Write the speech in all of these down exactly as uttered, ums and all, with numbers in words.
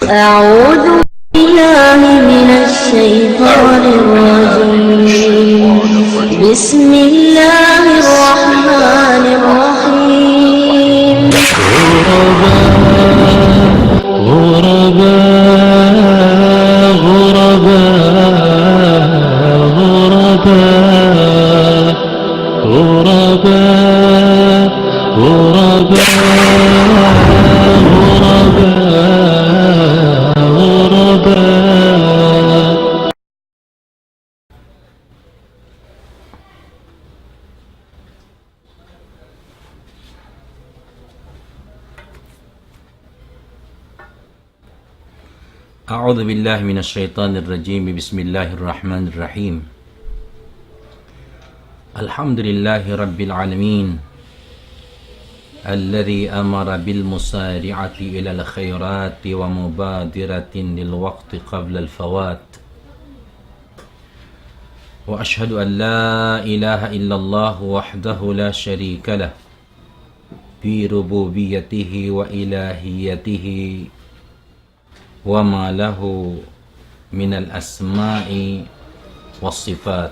أعوذ بالله من الشيطان الرجيم. بسم الله الرحمن الرحيم. غرباء، غرباء، غرباء، غرباء. غرباء، غرباء، غرباء، غرباء. أعوذ بالله من الشيطان الرجيم. بسم الله الرحمن الرحيم. الحمد لله رب العالمين، الذي أمر بالمسارعة إلى الخيرات ومبادرة للوقت قبل الفوات. وأشهد أن لا إله إلا الله وحده لا شريك له في ربوبيته وإلهيته وما له من الأسماء والصفات.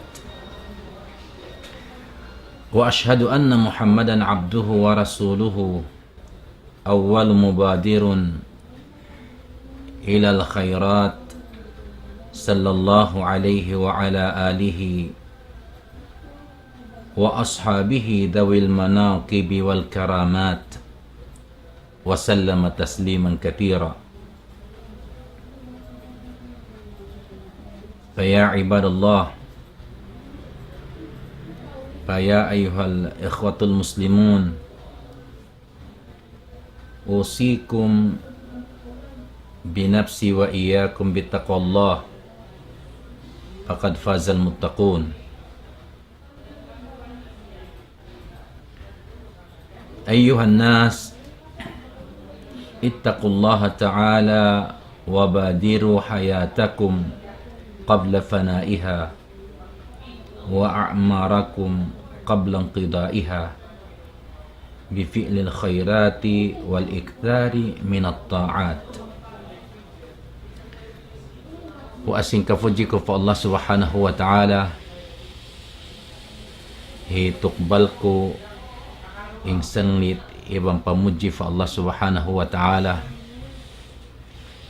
وأشهد أن محمدا عبده ورسوله، أول مبادر إلى الخيرات، صلى الله عليه وعلى آله وأصحابه ذوي المناقب والكرامات، وسلم تسليما كثيرا. فيا عباد الله، فيا أيها الإخوة المسلمون، أوصيكم بنفسي وإياكم بتقوى الله، فقد فاز المتقون. أيها الناس، اتقوا الله تعالى وبادروا حياتكم قبل فنائها، وأعماركم قبل انقضائها، بفعل الخيرات والإكثار من الطاعات. Puas sin kapuji ku pa Allah Subhanahu wa Ta'ala, hitukbal ku in sanglit iban pamuji pa Allah Subhanahu wa Ta'ala,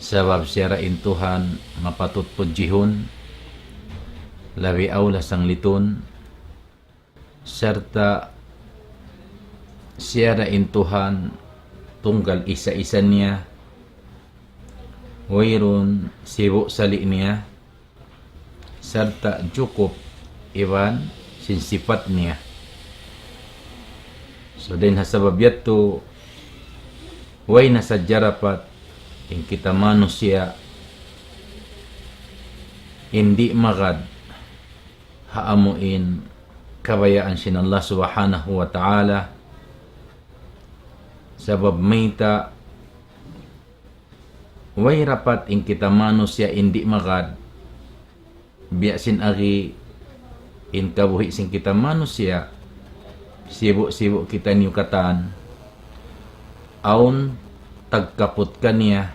sabab siya ra in Tuhan mapatut pujihun, labi awla sanglitun, sarta' siya ra in Tuhan tunggal isa-isa niya, wayruun sibu' sali' niya, sarta' jukup iban sin sipat niya. So, dayn ha sabab yadtu, way na sadja dapat in kita manusiya' in di' magad ha amu in kabayaan sin Allah Subhanahu wa Ta'ala. Sabab mayta', way dapat in kita manusiya' in di' magad, biya' sin agi in kabuhi' sin kita manusiya', sibu'-sibu' kitaniyu katan, awn tagkaput kaniya,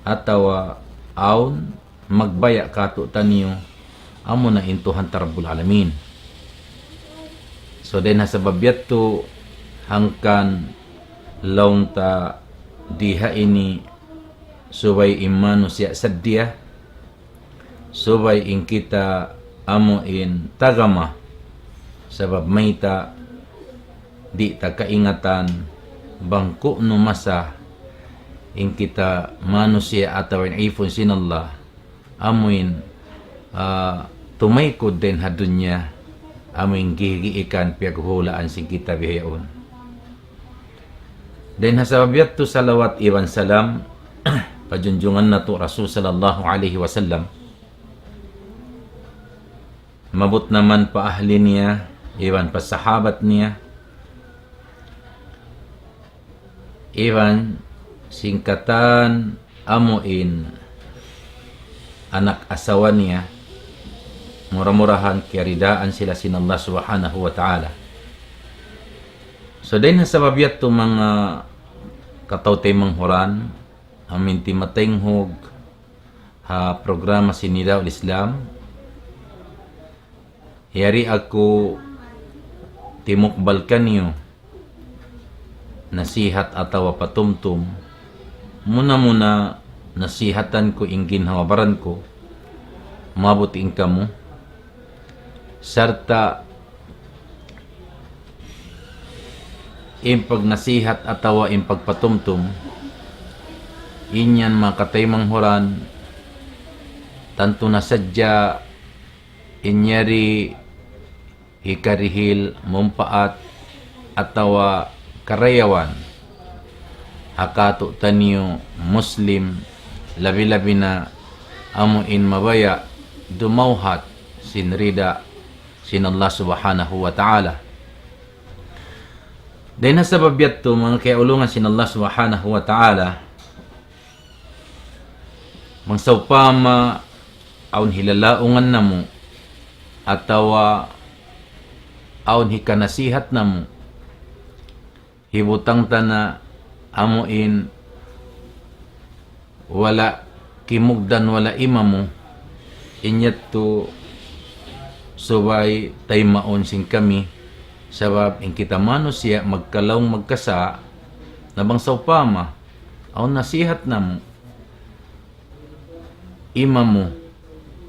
atawa awn magbaya' kātu'niyu, amuna in Tuhan ta Rabbul Alamin. So, dayn ha sabab yadtu, hangkan laung ta di ha ini, subay in manusiya' sadja, subay in kita amu in tagama, sabab mayta' di' ta kaingatan bang ku'nu masa in kita manusiya' atawa in ipun sin Allah, amu in, ah, tumaykud dayn ha dunya, amu in gihigiikan piyaghuhulaan sin kita bihaun. Dayn ha sabab yadtu salawat iban salam pa junjungan natu' Rasul sallallahu alayhi wasallam, maabut na man pa ahli niya, iban pa sahabat niya, iban sin katan amu in anak asawa niya, mura-murahan kiyaridaan sila sin Allah Subhanahu wa Ta'ala. So, dayn ha sabab yadtu manga kataw-taymanghuran, amin timataynghug ha programa sin Nidaul Islam. Yari aku timukbal kaniyu nasihat atawa patumtum. Muna-muna nasihatan ku in ginhawa-baran ku, maabut in kamu, sarta' in pagnasihat atawa in pagpatumtum, in yan manga kataymanghuran, tantu na sadja in yari hikarihil mumpaat atawa karayawan ha katu'taniyu Muslim, labi-labi na amu in mabaya' dumawhat sin rida sin Allah Subhanahu wa Ta'ala. Dayn ha sabab yadtu, manga kiyaulungan sin Allah Subhanahu wa Ta'ala, bang sawpama awn hilalaungan namu' atawa awn hikanasihat namu', hibutang ta na amu in wala' kimugdan wala' imamu, in yadtu subay taymaun sin kami, sabab in kita manusiya' magkalaung magkasa'. Na bang sawpama awn nasihat namu' imamu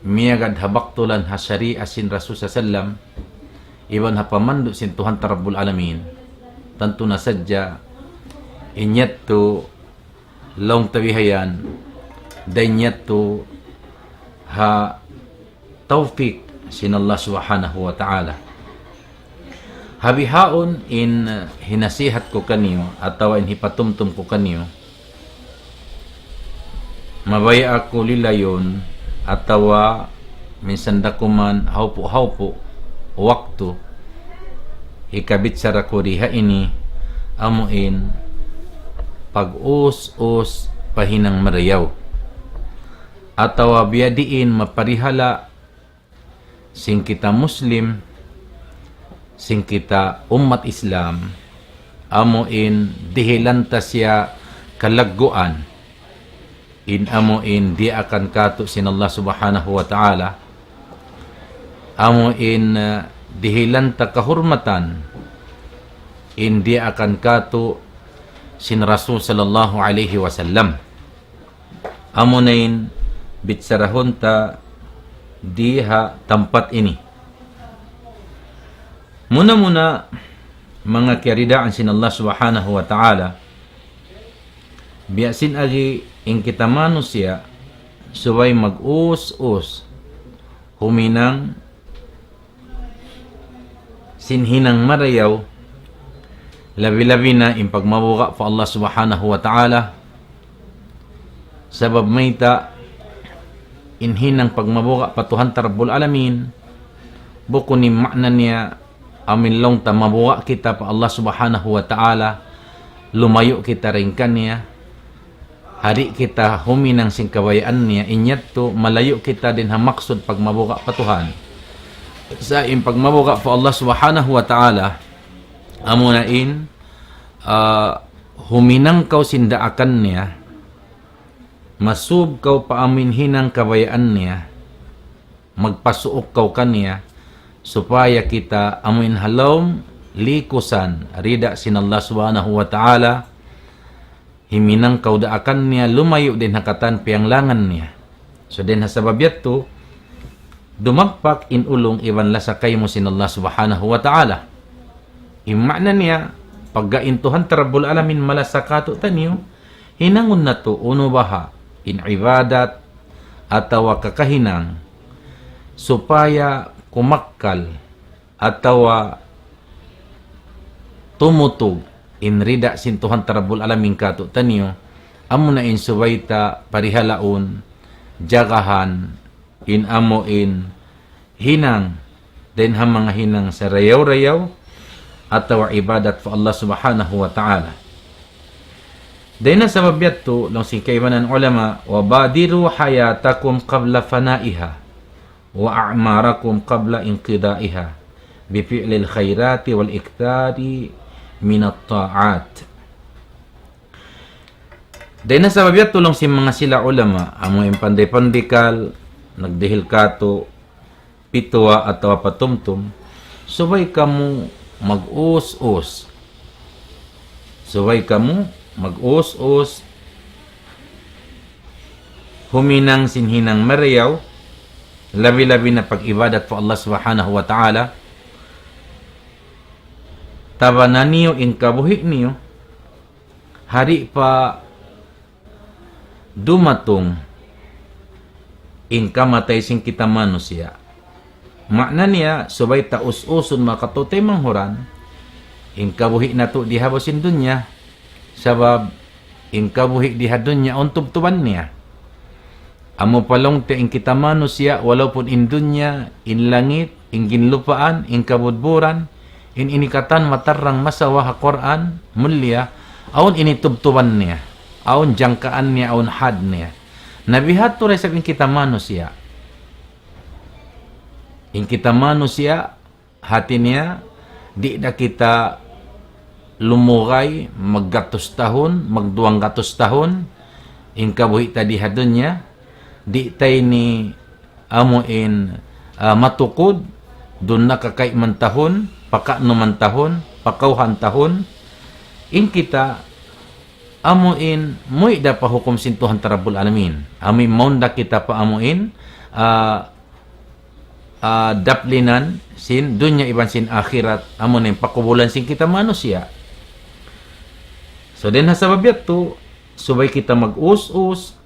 miyagad ha baktulan ha sariat sin Rasul sallallahu alayhi wasallam, iban ha pamandu' sin Tuhan ta Rabbul Alamin, tantu na sadja in yadtu laung ta bihayan, dayn yadtu ha tawfik sin Allah Subhanahu wa Ta'ala. Ha bihaun in, uh, hinasihat ku kaniyu atawa in hipatumtum ku kaniyu, mabaya' aku lilayun atawa minsan da kuman hawpu'-hawpu' waktu hikabichara ku di ha ini, amu in pag-us-us pa hinang marayaw atawa biya' diin maparihala' sin kita Muslim, sin kita ummat Islam, amu in dihilan ta siya kalagguan, in amu in diyaakan katu' sin Allah Subhanahu wa Ta'ala, amu in, uh, dihilan ta kahurmatan, in diyaakan katu' sin Rasul sallallahu alayhi wasallam. Amu na in bicharahun ta di ha tampat ini. Muna-muna, manga kiyaridaan sin Allah Subhanahu wa Ta'ala, biya' sin agi in kita manusiya' subay mag-us-us huminang sin hinang marayaw, labi-labi na in pagmabuga' pa Allah Subhanahu wa Ta'ala. Sabab mayta', in hinang pagmabuga' pa Tuhan ta Rabbul Alamin, bukun in ma'na niya amu in laung ta mabuga' kita pa Allah Subhanahu wa Ta'ala, lumayu' kita dayn kaniya, ha di' kita huminang sin kabayaan niya, in yadtu malayu' kita dayn ha maksud pagmabuga' pa Tuhan. Sa' in pagmabuga' pa Allah Subhanahu wa Ta'ala, amu na in, ah, huminang kaw sin daakan niya, masub kaw pa amu in hinang kabayaan niya, magpasuuk kaw kaniya, supaya kita amu in ha lawm likusan rida sin Allah Subhanahu wa Ta'ala, himinang kaw daakan niya, lumayu' dayn ha katan piyanglangan niya. So, dayn ha sabab yadtu, dumagpak in ulung iban lasa kaymu sin Allah Subhanahu wa Ta'ala. In ma'na niya, pagga in Tuhan ta Rabbul Alamin malasa katu'taniyu, hinangun natu' unu baha' in ibadat atawa kakahinang supaya kumakkal atawa tumutug in rida sin Tuhan ta Rabbul Alamin katu'taniyu, amu na in subay ta parihalaun, jagahan, in amu in hinang, dayn ha manga hinang sarayaw-rayaw, atawa ibadat pa Allah Subhanahu wa Ta'ala. Dayn ha sabab yadtu, laung sin kaibanan ulama, وبادروا حياتكم قبل فنائها، وأعماركم قبل انقضائها، بفعل الخيرات والإكثار من الطاعات. Dayn ha sabab yadtu laung sin manga sila ulama, amu in panday-pandikal, nagdihil katu', pituwa atawa patumtum, subay kamu mag-us-us. Subay kamu mag-us-us, huminang sin hinang marayaw, labi-labi na pag-ibadat pa Allah Subhanahu wa Ta'ala. Tabana niyu in kabuhi' niyu, ha di' pa dumatung in kamatay sin kita manusiya'. Maana niya, subay ta us-usun manga kataymanghuran, in kabuhi' natu' di ha babaw sin dunya, sabab in kabuhi' di ha dunya awn tubtuban niya. Amu pa laung ta in kita manusiya', walaupun in dunya, in langit, in ginlupaan, in kabudburan, in ini katan matarrang masawa ha Qur'an, mulia, awn ini tubtuban niya, awn jangkaan niya, awn had niya. Na bihadtu da isab in kita manusiya'. In kita manusiya', hati niya, di' da kita lumugay, maggatus tahun, magduwang gatus tahun, in kabuhi' ta di ha dunya, di' ta ini amu in, ah, matukud, duun na kakaiman tahun, pakanuman tahun, pakawhan tahun, in kita amu in muwi' da pa hukum sin Tuhan ta Rabbul Alamin. Amu in mawn da kita pa amu in, ah, ah, daplinan sin dunya iban sin akhirat, amu in pakubulan sin kita manusiya'. So, dayn ha sabab yadtu, subay kita mag-us-us,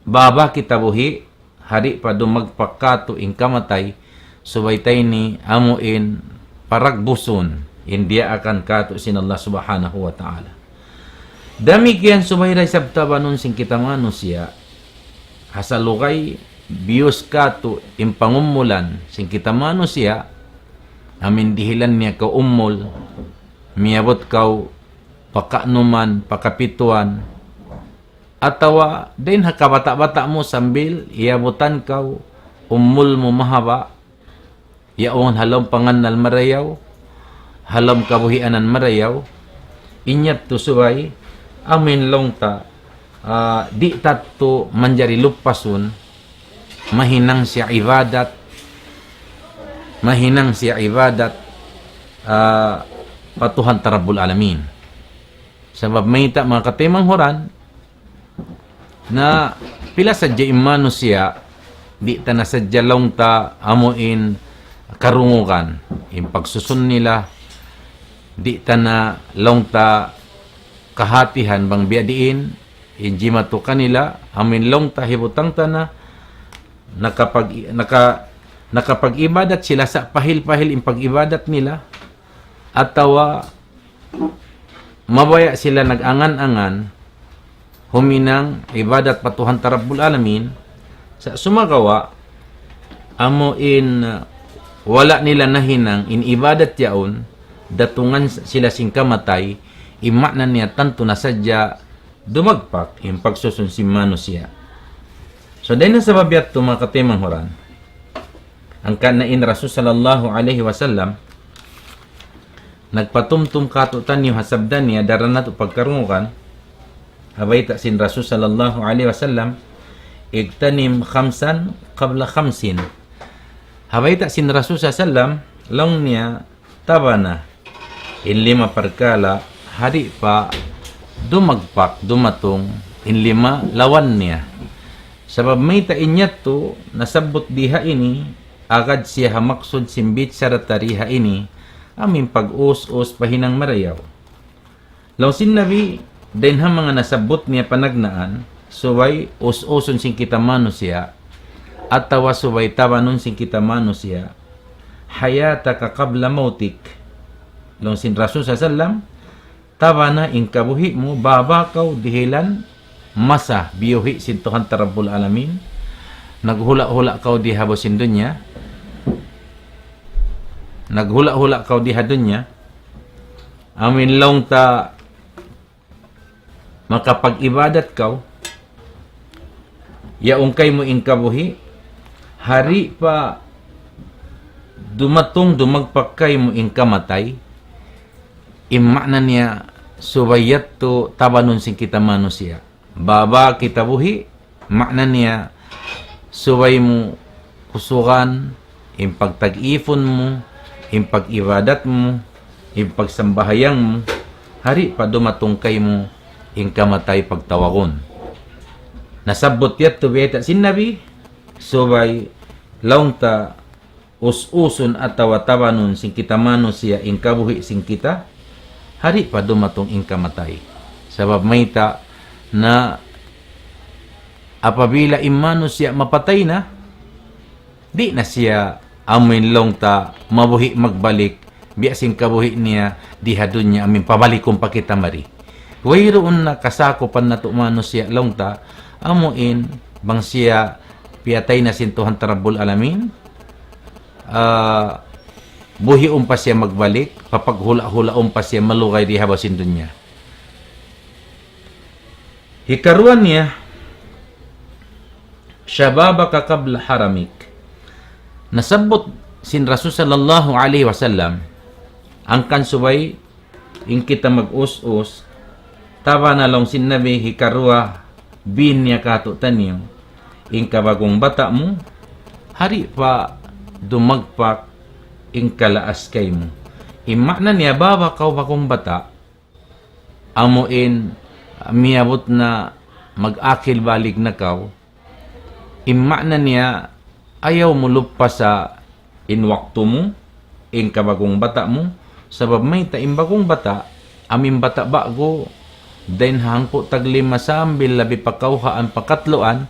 baba kita buhi', ha di' pa dumagpak katu' in kamatay, subay ta ini amu in paragbusun, in diyaakan katu' sin Allah Subhanahu wa Ta'ala. Damikkiyan subay da isab tabanun sin kita manusiya', ha salugay biyus katu' in pangumulan sin kita manusiya', amu in dihilan niya kaw umul, miyabut kaw pakanuman, pakapituan, atawa dayn ha kabata'-bata' mu sambil iyabutan kaw umul mu mahaba', yaun ha lawm pangannal marayaw, ha lawm kabuhianan marayaw, in yadtu subay, amu in laung ta, ah, di' ta tuud manjari lupasun, mahinang siya ibadat, mahinang siya ibadat, ah, pa Tuhan ta Rabbul Alamin. Sabab mayta' manga kataymanghuran, na pila sadja in manusiya', di' ta na sadja laung ta amu in karungugan, in pagsusun nila, di' ta na laung ta kahatihan bang biya' diin, in jimatu kanila, amu in laung ta hibutang ta na, nakapag-, naka-, nakapag-ibadat sila sa' pahil-pahil in pag-ibadat nila, atawa mabaya' sila nag-angan-angan huminang ibadat pa Tuhan ta Rabbul Alamin, sa' sumagawa', amu in, uh, wala' nila nahinang in ibadat yaun, datungan sila sin kamatay, in maana niya tantu na sadja dumagpak in pagsusun sin manusiya'. So, dayn ha sabab yadtu, manga kataymanghuran, hangkan na in Rasul sallallahu alayhi wasallam, nagpatumtum kātu'niyu ha sabda niya, daran natu' pagkarungugan, ha bayta' sin Rasul sallallahu alayhi wasallam, "اغتنم خمسا قبل خمس." Ha bayta' sin Rasul sallallahu alayhi wasallam, laung niya, tabana in lima parkala' ha di' pa dumagpak, dumatung in lima lawan niya. Sabab mayta' in yadtu nasabbut di ha ini, agad siya ha maksud sin bichara ta di ha ini, amu in pag-us-us pa hinang marayaw. Laung sin Nabi, dayn ha manga nasabbut niya panagnaan, subay us-usun sin kita manusiya', atawa subay tabanun sin kita manusiya', "حياتك قبل موتك." Laung sin Rasul sallallahu alayhi wasallam, tabana in kabuhi' mu, baba kaw dihilan masa biyuhi' sin Tuhan ta Rabbul Alamin, naghula'-hula' kaw di ha babaw sin dunya, naghula'-hula' kaw di ha dunya, amu in laung ta makapag-ibadat kaw, yaun kaymu in kabuhi', ha di' pa dumatung dumagpak kaymu in kamatay, in maana niya subay yadtu tabanun sin kita manusiya'. Baba kita buhi', makna niya, subay mu kusugan in pagtag-ipun mu, in pag-ibadat mu, in pagsambahayang mu, ha di' pa dumatung kaymu in kamatay pagtawagun. Nasabbut yadtu bayta' sin Nabi, subay laung ta us-usun atawa tabanun sin kita manusiya' in kabuhi' sin kita, ha di' pa dumatung in kamatay. Sabab mayta' na apabila in manusiya' mapatay na, di' na siya amuin laung ta mabuhi' magbalik, biya' sin kabuhi' niya di ha dunya amuin pabalikun pa kita mari. Wayruun na kasakupan natu' manusiya' laung ta, amuin bang siya piyatay na sin Tuhan ta Rabbul Alamin, ah, buhiun pa siya magbalik, papaghula'-hulaun pa siya malugay di ha babaw sin dunya. Hikaruwa niya, شبابك قبل هرمك. Nasabbut sin Rasul sallallahu alayhi wasallam, hangkan subay in kita mag-us-us, tabana laung sin Nabi hikaruwa bin niya kātu'niyu, in kabagung bata' mu, ha di' pa dumagpak in kalaas kaymu. In makna niya baba kaw bagung bata', amuin miyabut na mag-akil balig na kaw, in makna niya, ayaw mu lupasa in waktu mu, in kabagung bata' mu, sabab mayta' in bagung bata', amuin bata' ba'gu, dayn ha hangpu' tag lima sambil labi pa kawhaan pa katluan,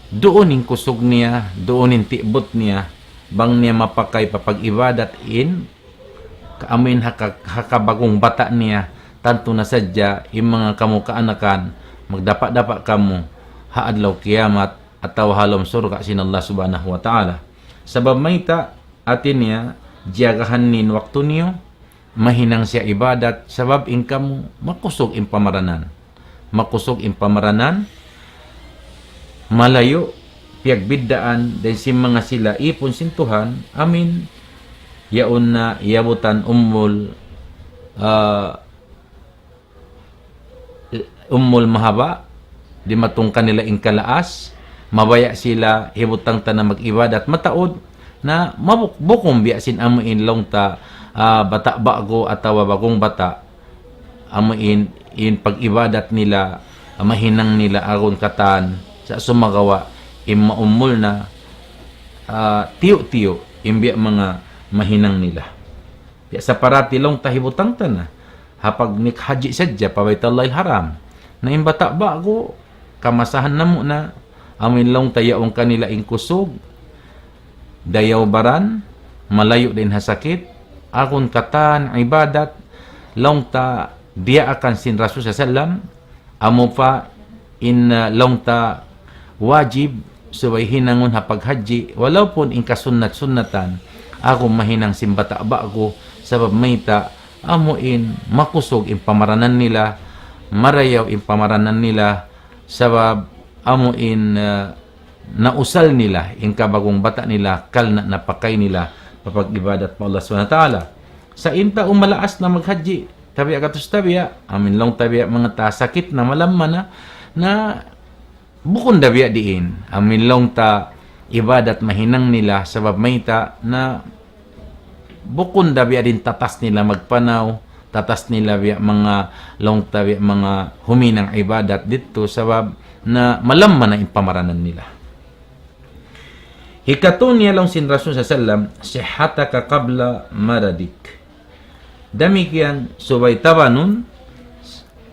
duun in kusug niya, duun in ti'but niya, bang niya mapakay pa pag-ibadat in, ka amuin ha ka-, ha kabagung bata' niya, tantu na sadja in manga kamu kaanakan, magdapa'-dapa' kamu, ha adlaw kiyamat, atawa ha lawm surga' sin Allah Subhanahu wa Ta'ala. Sabab mayta', hāti niya, jiyagahan niyu in waktu niyu, mahinang siya ibadat, sabab in kamu, makusug in pamaranan. Makusug in pamaranan, malayu', piyagbiddaan, dayn sin manga sila ipun sin Tuhan, amuin, yaun na, iyabutan umul, ah, umul mahaba', dimatung kanila in kalaas, mabaya' sila hibutang ta na mag-ibadat mataud, na mabuk-, bukun biya' sin amuin laung ta, ah, bata' ba'gu atawa bagung bata', amuin, in pag-ibadat nila, ah, mahinang nila agun katan, sa' sumagawa', in maumul na, ah, tiyu'-tiyu', in biya' manga mahinang nila. Biya' sa parati laung ta hibutang ta na. Ha pagnikhajji sadja pa Baytullahil Haram. Na in bata' ba'gu, kamasahan namu' na, amuin laung ta yaun kanila in kusug, dayaw baran, malayu' dayn ha sakit, agun katan ibadat, laung ta diyaakan sin Rasul sallallahu alayhi wasallam, amu pa in, ah, laung ta wajib subay hinangun ha paghajji, walaupun in kasunnat-sunnatan, agun mahinang sin bata' ba'gu, sabab mayta', amuin makusug in pamaranan nila, marayaw in pamaranan nila, sabab amuin, ah, nausal nila, in kabagung bata' nila, karna' napakay nila, pa pag-ibadat pa Allah Subhanahu wa Ta'ala. Sa' in tau malaas na maghajji, tabiya' gatus tabiya', amuin laung tabiya' manga ta sakit na malamma na, na bukun da biya' diin, amuin laung ta ibadat mahinang nila, sabab mayta' na bukun da biya' diin tatas nila magpanaw, tatas nila biya' manga laung ta biya' manga huminang ibadat didtu, sabab na malamma na in pamaranan nila. Hikatu niya laung sin Rasul sallallahu alayhi wasallam, صحتك قبل مرضك. Damikkiyan subay tabanun,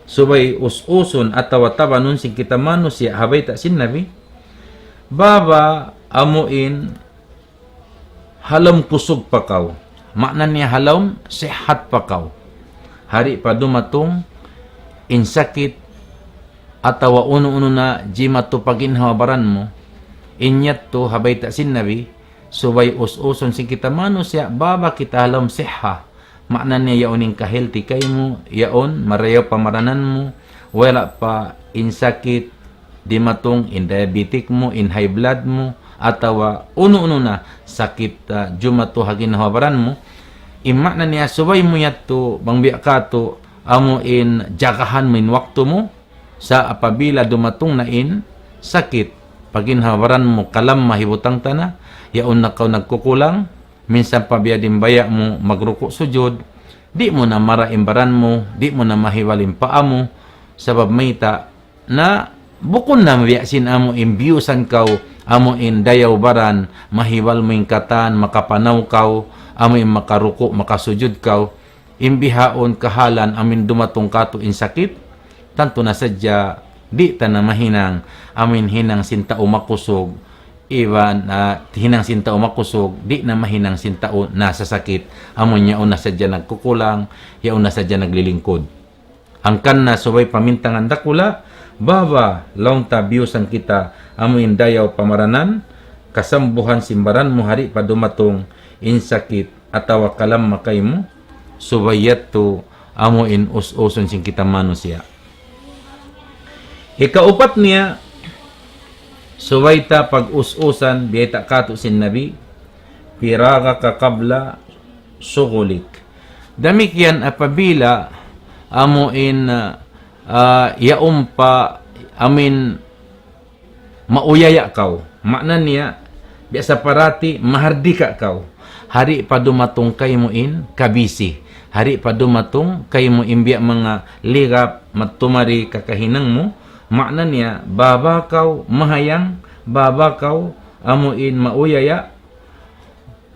subay us-usun atawa tabanun sin kita manusiya' ha bayta' sin Nabi, baba amuin ha lawm kusug pa kaw. Makna niya ha lawm sihat pa kaw. Ha di' pa dumatung in sakit atawa unu-unu na jimatu pa ginhawa-baran mu. In yadtu ha bayta' sin Nabi, subay us-usun sin kita manusiya', baba kita ha lawm siha. Makna niya yaun in ka-healthy kaymu, yaun marayaw pamaranan mu, wala' pa in sakit, dimatung in diabetic mu, in high blood mu, atawa unu-unu na sakit, ah, jumatu ha ginhawa-baran mu. In makna niya subay mu yadtu, bang biya' katu', amuin jagahan mu in waktu mu, Sa' apabila dumatung na in sakit, pag in ha baran mu kalamma hibutang ta na, yaun na kaw nagkukulang, minsan pa biya' diin baya' mu magruku' sujud, di' mu na mara in baran mu, di' mu na mahibal in paa mu, sabab mayta' na bukun na biya' sin amu in biyusan kaw, amu in dayaw baran, mahibal mu in katan, makapanaw kaw, amu in makaruku', makasujud kaw, in bihaun kahalan amu in dumatung katu' in sakit, tantu na sadja di' ta na mahinang, amu in hinang sin tau makusug, iban, ah, hinang sin tau makusug, di' na mahinang sin tau nasasakit, amu in yaun na sadja nagkukulang, yaun na sadja naglilingkud. Hangkan na subay pamintangan dakula', baba, laung ta biyusan kita, amu in dayaw pamaranan, kasambuhan sin baran mu ha di' pa dumatung in sakit, atawa kalamma kaymu, subay yadtu amu in us-usun sin kita manusiya'. Hikaupat niya, subay ta pag-us-usan, biyayta' katu' sin Nabi, فرغك قبل شغلك. Damikkiyan apabila amu in, ah, ah, yaun pa, amu in mauyaya kaw. Maana niya, biya' sa parati, mahardika kaw. Ha di' pa dumatung kaymu in kabisi. Ha di' pa dumatung kaymu in biya' manga ligap, magtumari kakahinang mu. Maana niya, baba kaw mahayang, baba kaw amu in mauyaya,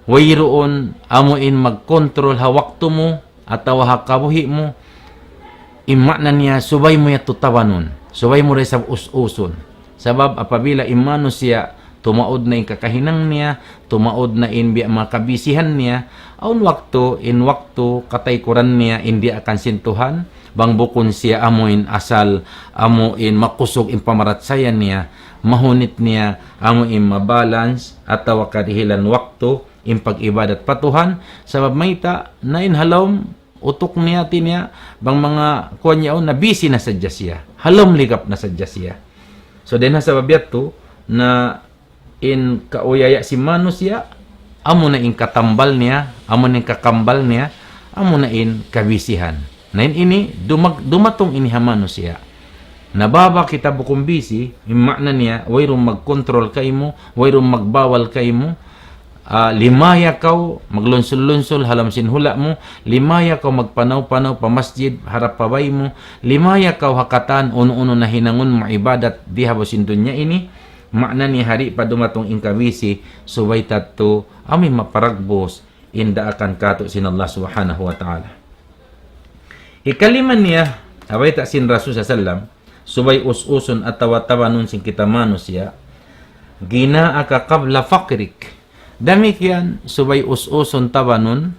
wayruun amu in magkontrol ha waktu mu, atawa ha kabuhi' mu, in maana niya subay mu yadtu tabanun, subay mu da isab us-usun. Sabab apabila in manusiya' tumaud na in kakahinang niya, tumaud na in biya' manga kabisihan niya, awn waktu, in waktu kataykuran niya, in diyaakan sin Tuhan, bang bukun siya amu in asal, amu in makusug in pamarachaya niya, mahunit niya, amu in mabalance, atawa kadihilan waktu, in pag-ibadat pa Tuhan, sabab mayta', na in ha lawm utuk niya, hati niya, bang manga kuwan yaun na busy na sadja siya. Ha lawm ligap na sadja siya. So, dayn ha sabab yadtu, na in kauyaya sin manusiya', amu na in katambal niya, amu na in kakambal niya, amu na in kabisihan. Na in ini, dumag-, dumatung ini ha manusiya'. Na baba kita bukun busy, in maana niya, wayruun magkontrol kaymu, wayruun magbawal kaymu, ah, limaya kaw, maglunsul-lunsul ha lawm sin hula' mu, limaya kaw magpanaw-panaw pa masjid, harap pa bay mu, limaya kaw ha katan, unu-unu na hinangun mu ibadat, di ha babaw sin dunya ini, maana niya ha di' pa dumatung in kabisi, subay ta yadtu, amu in maparagbus, in daakan katu' sin Allah Subhanahu wa Ta'ala. Hikalima niya, ha bayta' sin Rasul sallallahu alayhi wasallam, subay us-usun atawa tabanun sin kita manusiya', غناك قبل فقرك. Damikkiyan, subay us-usun tabanun,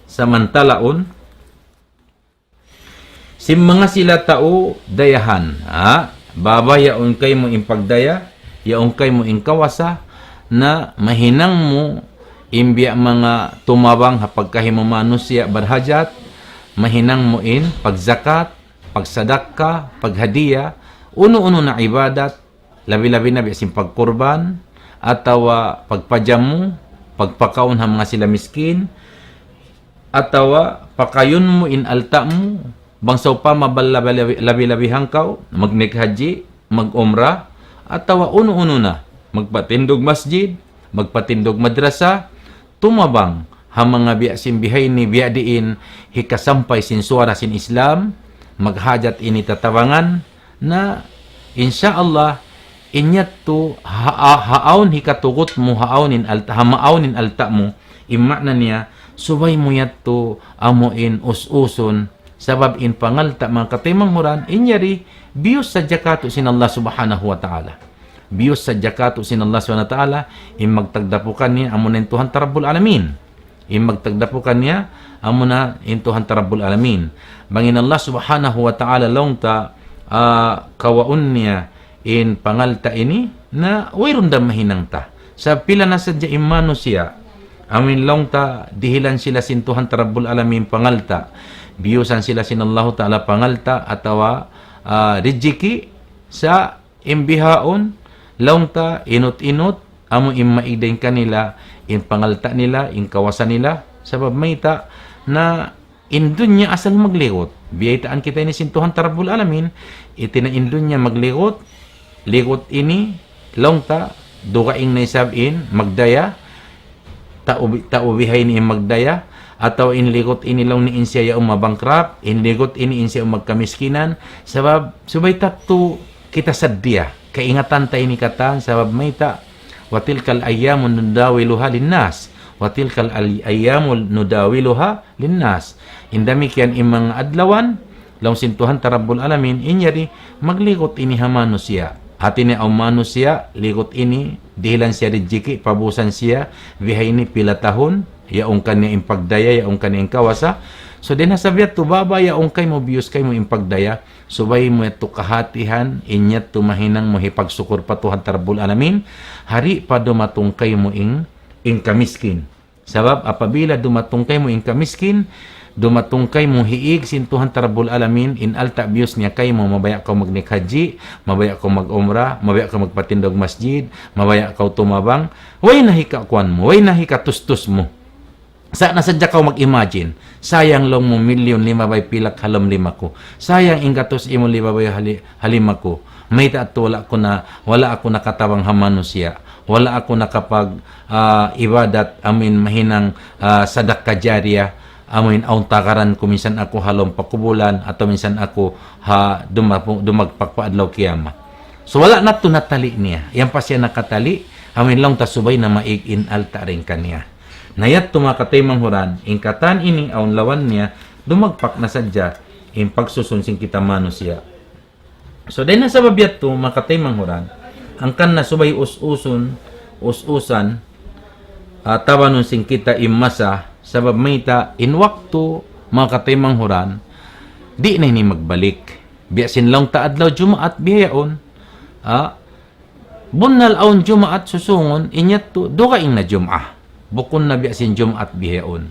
samantalaun, sin manga sila tau dayahan, ha? Baba yaun kaymu in pagdaya, yaun kaymu in kawasa, na mahinang mu in biya' manga tumabang ha pagkahi mu manusiya' barhajat, mahinang mu in pagzakat, pagsadakka, paghadiya, unu-unu na ibadat, labi-labi na biya' sin pagkurban, atawa pagpajamu, pagpakaun ha manga sila miskin, atawa pakayun mu in alta' mu, bang sawpama bal labi-labi, labi-labihan kaw, mag-, naghaji, mag-umrah, atawa unu-unu na, magpatindug masjid, magpatindug madrasa, tumabang ha manga biya' sin bihaini, biya' diin hikasampay sin suwara sin Islam, maghajat ini tatabangan, na, insya Allah, in yadtu ha-, ha-, haawn hikatugut mu, haawn in alta', ha maawn in alta' mu, in maana niya, subay mu yadtu amu in us-usun, sabab in pangalta' manga kataymanghuran, in yari, biyus sadja katu' sin Allah Subhanahu wa Ta'ala. Biyus sadja katu' sin Allah Subhanahu wa Ta'ala, in magtagdapu kaniya, amu na in Tuhan ta Rabbul Alamin. In magtagdapu kaniya, amu na in Tuhan ta Rabbul Alamin. Bang in Allah Subhanahu wa Ta'ala laung ta, ah, kawaun niya in pangalta' ini, na wayruun da mahinang ta. Sa' pila na sadja in manusiya', amu in laung ta dihilan sila sin Tuhan ta Rabbul Alamin pangalta'. Biyusan sila sin Allahu Ta'ala pangalta' atawa, ah, rijiki, sa' in bihaun, laung ta, inut-inut, amu in maig dayn kanila, in pangalta' nila, in kawasa nila, sabab mayta', na in dunya asal magligut. Biyaytaan kita ini sin Tuhan ta Rabbul Alamin, hati niya in dunya magligut, ligut ini, laung ta, dugaing na isab in magdaya, tau bi-, tau bihaini in magdaya, atawa in ligut ini laung niya in siya yaun mabankrupt, in ligut ini in siya yaun magkamiskinan, sabab subay ta tu kita sadja, kaingatan ta ini katan, sabab mayta', وتلك الأيام نداولها للناس، وتلك الأيام نداولها للناس. In damikkiyan in manga adlawan, laung sin Tuhan ta Rabbul Alamin, in yari, magligut ini ha manusiya'. Hati niya awn manusiya', ligut ini, dihilan siya rijiki', pabusan siya, bihaini pila tahun, yaun kaniya in pagdaya, yaun kaniya in kawasa. So, dayn ha sabab yadtu, baba yaun kaymu, biyus kaymu in pagdaya, subay mu yadtu kahatihan, in yadtu mahinang mu hipagsukur pa Tuhan ta Rabbul Alamin, ha di' pa dumatung kaymu in, in kamiskin. Sabab apabila dumatung kaymu in kamiskin, dumatung kaymu hiig sin Tuhan ta Rabbul Alamin, in alta' biyus niya kaymu, mabaya' kaw magnaik haji, mabaya' kaw mag-umrah, mabaya' kaw magpatindug masjid, mabaya' kaw tumabang, way na hikakuan mu, way na hikatustus mu. Sa' na sadja kaw mag-imagine, sayang laung mu milyun limabay pilak ha lawm lima ku. Sayang in gatus imu limabay ha li-, ha lima ku. Mayta' tu wala' ku na, wala' aku nakatabang ha manusiya'. Wala' aku nakapag, ah, ibadat, amuin mahinang, ah, sadaqah jariyah, amuin awn tagaran ku minsan aku ha lawm pakubulan, atawa minsan aku ha dumapu-, dumagpak pa adlaw kiyamat. So, wala' na tu natali niya. Yan pa siya nakatali, amuin laung ta subay na maig in alta' dayn kaniya. Na yadtu manga kataymanghuran, in katan ini awn lawan niya, dumagpak na sadja in pagsusun sin kita manusiya'. So, dayn ha sabab yadtu, manga kataymanghuran, hangkan na subay us-usun, us-usan, ah, tabanun sin kita in masa, sabab mayta', in waktu, manga kataymanghuran, di' na ini magbalik. Biya' sin laung ta adlaw Jumaat, bihaun, ah, bunnal awn Jumaat susungun, in yadtu, dugaing na Jumaat. Bukun na biya' sin Jumaat bihaun.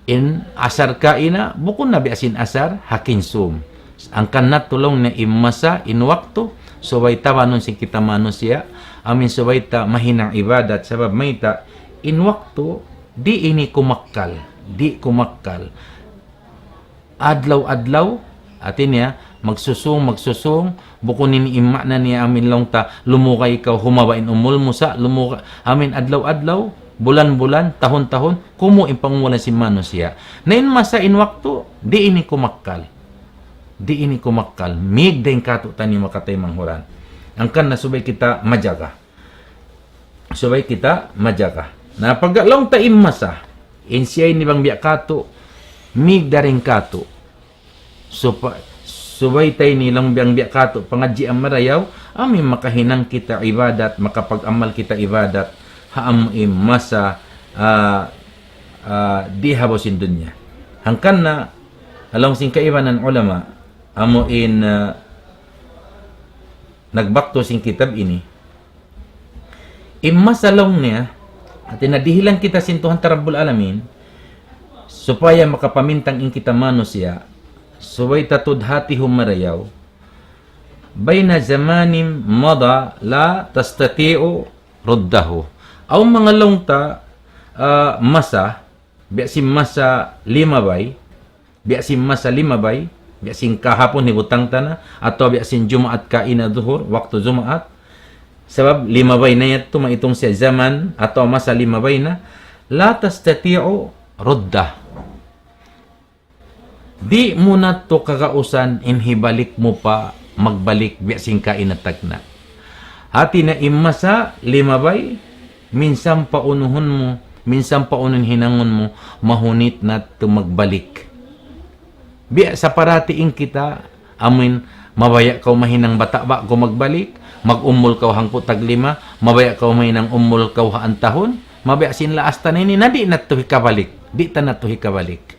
In asar kaina, bukun na biya' sin asar ha kinsum. Hangkan na tu laung niya in masa, in waktu, subay tabanun sin kita manusiya', amuin subay ta mahinang ibadat, sabab mayta', in waktu, di' ini kumakkal, di' kumakkal. Adlaw-adlaw, hati niya, magsusung, magsusung, bukun ini in maana niya amuin laung ta, lumugay kaw, humaba' in umul mu sa', lumugay, amuin adlaw-adlaw, bulan-bulan, tahun-tahun, kumu' in pangumulan sin manusiya'. Na in masa in waktu, di' ini kumakkal. Di' ini kumakkal. Mig dayn kātu'niyu manga kataymanghuran. Hangkan na subay kita majaga. Subay kita majaga. Na pagga laung ta in masa, in siya ini bang biya' kātu', mig dayn kātu'. Supa-, subay ta ini laung bang biya' kātu', pangadji' marayaw, amuin makahinang kita ibadat, makapag-amal kita ibadat, ha amuin masa, ah, ah, di ha babaw sin dunya. Hangkan na, laung sin kaibanan ulama, amuin, ah, nagbaktu sin kitab ini, in masa laung niya, hati niya dihilan kita sin Tuhan ta Rabbul Alamin, supaya makapamintang in kita manusiya', subay ta tuud hātihun marayaw, بين زمان مضى لا تستطيع رده. Awn manga laung ta, ah, masa, biya' sin masa limabay, biya' sin masa limabay, biya' sin kahapun hibutang ta na, atawa biya' sin Jumaat kaina duhur, waktu Jumaat. Sabab limabay na yadtu, maitung siya zaman, atawa masa limabay na, لا تستطيع رده. Di' mu na tu kagausan in hibalik mu pa magbalik biya' sin kaina tagna'. Hati niya in masa limabay, minsan pa unuhun mu, minsan pa unu in hinangun mu, mahunit na tu magbalik. Biya' sa parati in kita, amuin, mabaya' kaw mahinang bata' ba'gu magbalik, mag-umul kaw hangpu' taglima, mabaya' kaw mahinang umul kaw ha antahun, mabaya' sin laas ta na ini, na di' na tu hikabalik, di' ta na tu hikabalik.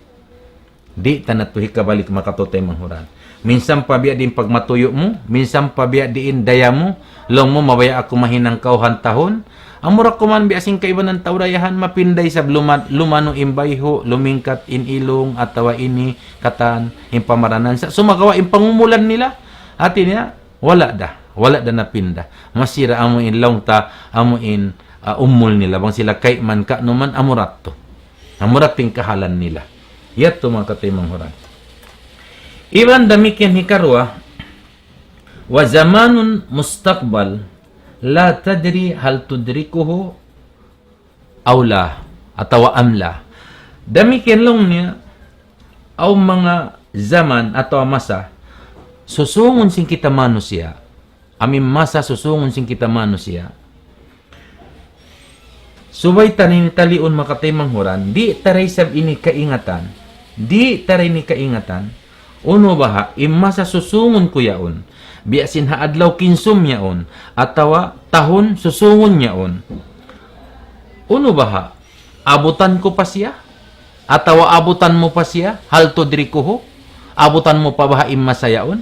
Di' ta na tu hikabalik manga kataymanghuran. Minsan pa biya' diin pagmatuyu' mu, minsan pa biya' diin daya mu, laung mu mabaya' aku mahinang kaw ha antahun, amura kuman biya' sin kaibanan tau dayahan, mapinda isab luma-, lumanu in bayhu', lumingkat in ilung, atawa ini, katan, in pamaranan. Sa' sumagawa' in pangumulan nila, hati niya, wala' da, wala' da napinda. Masi ra amu in laung ta, amu in, ah, umul nila. Bang sila kayman, ka'nu man, amura tu. Amura tu in kahalan nila. Yadtu manga kataymanghuran. Iban damikkiyan hikaruwa, وزمان مستقبل لا تدري هل تدركه أو لا, atawa أم لا. Damikkiyan laung niya, awn manga jaman atawa masa, susungun sin kita manusiya'. Amu in masa susungun sin kita manusiya'. Subay ta ini taliun makataymanghuran, di' ta da isab ini kaingatan, di' ta da ini kaingatan, unu baha', in masa susungun ku yaun, biya' sin ha adlaw kinsum yaun, atawa tahun susungun yaun. Unu baha', abutan ku pa siya? Atawa abutan mu pa siya? هل تدركه؟ Abutan mu pa baha' in masa yaun?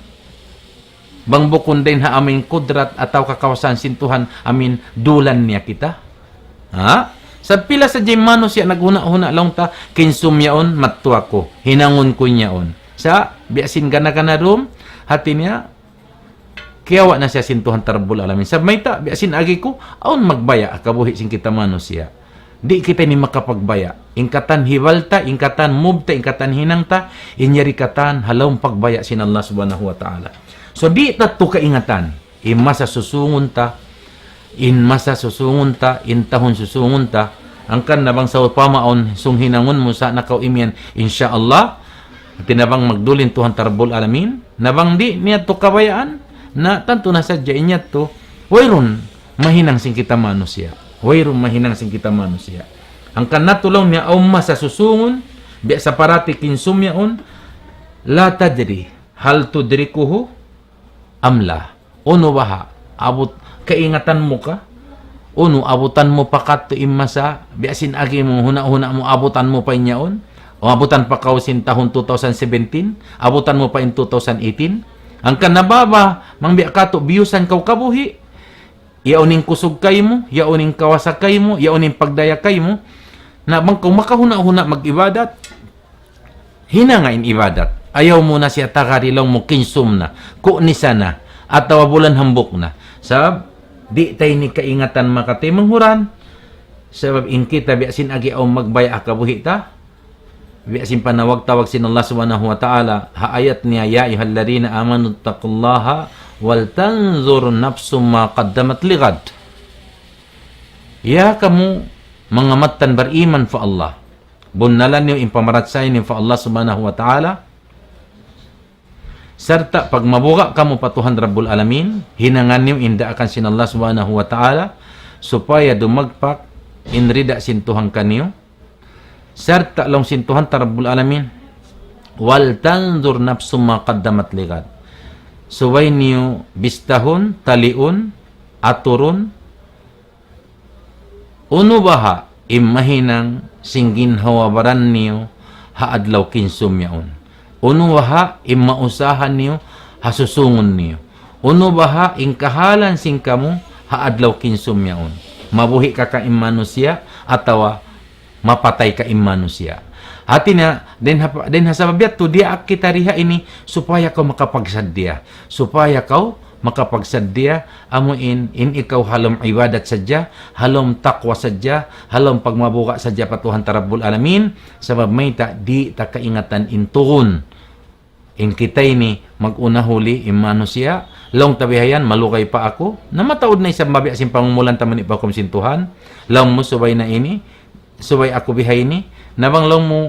Bang bukun dayn ha amu in kudrat atawa kakawasaan sin Tuhan amu in dulan niya kita. Ha? Sa' pila sadja in manusiya' naghuna'-huna' laung ta, kinsum yaun, mattu aku, hinangun ku in yaun. Sa' biya' sin gana-gana dum, hati niya, kiyawa' na siya sin Tuhan ta Rabbul Alamin. Sa' mayta', biya' sin agi ku, awn magbaya' ha kabuhi' sin kita manusiya'. Di' kita ini makapagbaya'. In katan hibal ta, in katan move ta, in katan hinang ta, in yari katan ha lawm pagbaya' sin Allah Subhanahu wa Ta'ala. So, di' ta tu kaingatan. In masa susungun ta, in masa susungun ta, in tahun susungun ta, hangkan na bang sawpama awn sung hinangun mu sa' na kaw imiyan, insya Allah, hati na bang magdulin Tuhan ta Rabbul Alamin, na bang di' niya tu kabayaan, na tantu na sadja in yadtu, wayruun mahinang sin kita manusiya'. Wayruun mahinang sin kita manusiya'. Hangkan na tu laung niya awn masa susungun, biya' sa parati kinsum yaun, لا تدري هل تدركه أم لا. Unu baha', abut, kaingatan mu ka? Unu, abutan mu pa kadtu in masa, biya' sin agi mu, huna'-huna' mu, abutan mu pa in yaun? O abutan pa kaw sin tahun two thousand seventeen, abutan mu pa in two thousand eighteen? Hangkan na ba, bang biya' katu', biyusan kaw kabuhi', yaun in kusug kaymu, yaun in kawasa kaymu, yaun in pagdaya kaymu, na bang kaw makahuna'-huna' mag-ibadat, hinanga in ibadat. Ayaw mu na siya tagari laung mu kinsum na, ku'nisa na, atawa bulan hambuuk na. Sabab, di' ta ini kaingatan makataymanghuran. Sabab in kita biya' sin agi awn magbaya' ha kabuhi' ta. Biya' sin panawag-tawag sin Allah Subhanahu wa Ta'ala, ha ayat niya, يا أيها الذين آمنوا اتقوا الله ولتنظر نفس ما قدمت لغد. Ya kamu manga mattan bariman pa Allah. Bunnalan niyu in pamarachaya niyu pa Allah Subhanahu wa Ta'ala. Sarta' pagmabuga' kamu pa Tuhan Rabbul Alamin, hinangan niyu in daakan sin Allah Subhanahu wa Ta'ala, supaya dumagpak in rida sin Tuhan kaniyu. Sarta' laung sin Tuhan ta Rabbul Alamin, ولتنظر نفس ما قدمت لغد. Subay niyu bistahun, taliun, aturun, unu baha' in mahinang sin ginhawa-baran niyu ha adlaw kinsum yaun. Unu baha' in mausaha niyu ha susungun niyu. Unu baha' in kahalan sin kamu ha adlaw kinsum yaun. Mabuhi' ka ka in manusiya' atawa mapatay ka in manusiya'. Hati niya, dayn ha, dayn ha sabab yadtu, diyaak kita di ha ini, supaya kaw makapagsaddiya. Supaya kaw makapagsaddiya, amu in, in ikaw ha lawm ibadat sadja, ha lawm taqwa sadja, ha lawm pagmabuga' sadja pa Tuhan ta Rabbul Alamin, sabab mayta' di' ta kaingatan in tuun. In kita ini mag-una huli in manusiya', laung ta bihayan, malugay pa aku. Na mataud na isab mabiya' sin pangumulan ta mani pa hukum sin Tuhan. Laung mu subay na ini, subay aku bihaini. Na bang laung mu,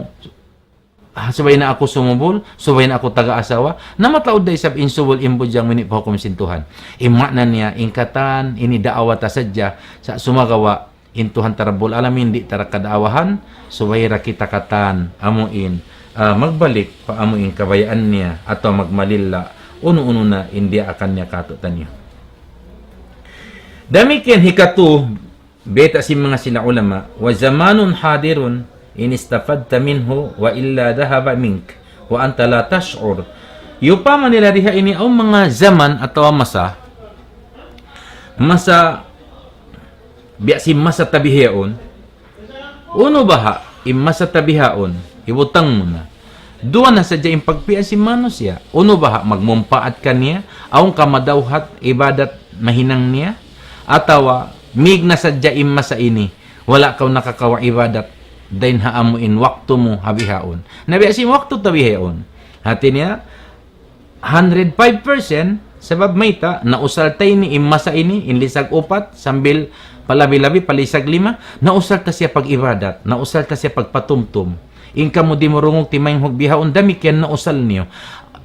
ah, subay na aku sumubul, subay na aku taga asawa. Na mataud da isab in subul in budjang mani pa hukum sin Tuhan. In maana niya, in katan, ini daawa ta sadja, sa' sumagawa', in Tuhan ta Rabbul Alamin, di' ta da kadaawahan, subay da kita katan, amu in, ah, magbalik pa amu in kabayaan niya, atawa magmalilla, unu-unu na in diyaakan niya kātu'niyu. Damikkiyan hikatu, bayta' sin manga sila ulama, وزمان حاضر إن استفدت منه وإلا ذهب منك وأنت لا تشعر. Upama nila di ha ini, awn manga jaman atawa masa, masa biya' sin masa ta bihaun, unu baha', in masa ta bihaun, hibutang mu na. Duwa na sadja in pagpiyaan sin manusiya'. Unu baha', magmumpaat kaniya, awn kamadawhat ibadat mahinang niya, atawa mig na sadja in masa ini, wala' kaw nakakawa' ibadat, dayn ha amu in waktu mu ha bihaun. Na biya' sin waktu ta bihaun. Hati niya, hundred five percent, sabab mayta', nausal ta ini, in masa ini, in lisag upat, sambil palabi-labi, pa lisag lima, nausal ta siya pag-ibadat, nausal ta siya pagpatumtum. In kamu dimurungug timaynghug bihaun, damikkiyan nausal niyu.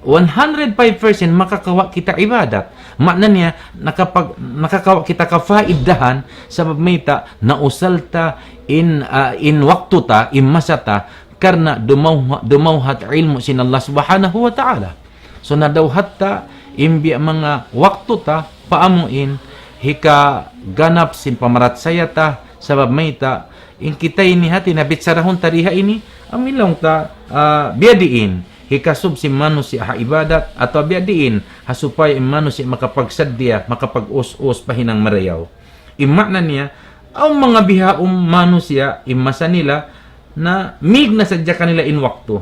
One hundred five percent makakawa' kita ibadat. Maana niya, nakapag-, nakakawa' kita kapaidahan, sabab mayta', nausal ta in, ah, in waktu ta, in masa ta, karna' dumawha-, dumawhat ilmu' sin Allah Subhanahu wa Ta'ala. So, nadawhat ta in biya' manga waktu ta, pa amuin hikaganap sin pamarachaya ta, sabab mayta', in kita ini hati na bicharahun ta di ha ini, amu in laung ta, ah, biyadiin hikasub sin manusiya' ha ibadat, atawa biyadiin ha supaya in manusiya' makapagsaddiya, makapag-us-us pa hinang marayaw. In maana niya, awn manga bihaun manusiya', in masa nila, na mīg na sadja kanila in waktu.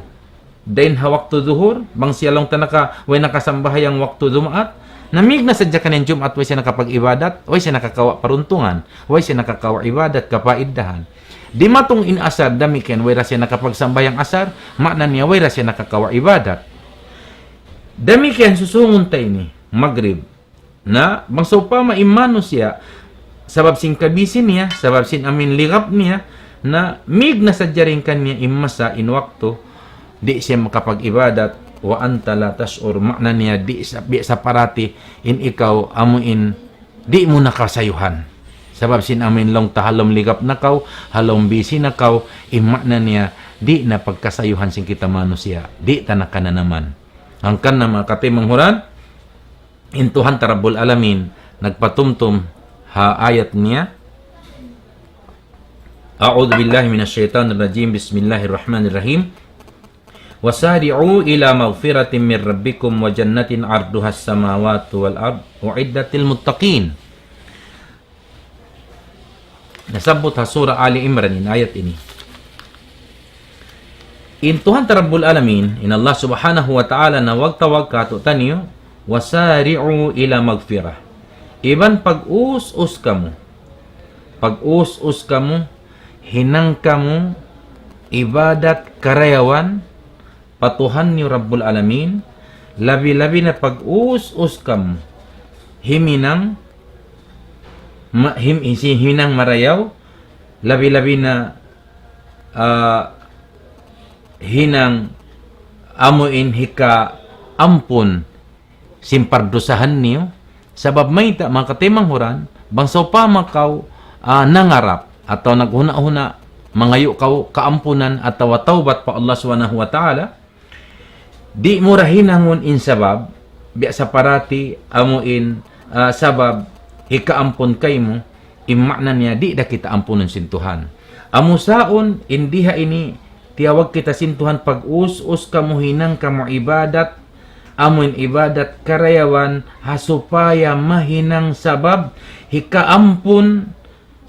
Dayn ha waktu duhur, bang siya laung ta naka-, way nakasambahayang waktu Jumaat, na mīg na sadja kaniya in Jumaat, way siya nakapag-ibadat, way siya nakakawa' paruntungan, way siya nakakawa' ibadat, kapaidahan. Dimatung in asar, damikkiyan, way da siya nakapagsambahayang asar, maana niya, way da siya nakakawa' ibadat. Damikkiyan susungun ta ini, magrib. Na, bang sawpama in manusiya', sabab sin kabisi niya, sabab sin amuin ligap niya, na mīg na sadja dayn kaniya in masa, in waktu, di' siya makapag-ibadat, وأنت لا تشعر, maana niya, di' sa-, biya' sa parati, in ikaw, amuin, di' mu na kasayuhan. Sabab sin amuin laung ta ha lawm ligap na kaw, ha lawm bisi na kaw, in maana niya, di' na pagkasayuhan sin kita manusiya', di' ta na kananaman. Hangkan na manga kataymanghuran, in Tuhan ta Rabbul Alamin, nagpatumtum ha ayat niya. أعوذ بالله من الشيطان الرجيم. بسم الله الرحمن الرحيم. وسارعوا إلى مغفرة من ربكم وجنة عرضها السماوات والأرض أعدت للمتقين. Nasabbut ha Surah Ali Imran in ayat ini. In Tuhan ta Rabbul Alamin, in Allah Subhanahu wa Ta'ala, nawag-tawag kātu'niyu, وسارعوا إلى مغفرة. Iban pag-us-us kamu. Pag-us-us kamu, hinang kamu ibadat karayawan pa Tuhan niyu Rabbul Alamin, labi-labi na pag-us-us kamu himinang ma-, him-, hisi-, hinang marayaw, labi-labi na, ah, hinang amuin hikaampun sin pardusahan niyu, sabab mayta', manga kataymanghuran, bang sawpama kaw, ah, nangarap atawa naghuna'-huna', mangayu' kaw kaampunan atawa tawbat pa Allah Subhanahu wa Ta'ala, di' mu da hinangun in sabab, biya' sa parati amuin, ah, sabab hikaampun kaymu, in maana niya di' da kita ampunun sin Tuhan. Amu sa yaun, in di ha ini, tiyawag kita sin Tuhan, pag-us-us kamu, hinang kamu ibadat, amuin ibadat karayawan, ha supaya mahinang sabab hikaampun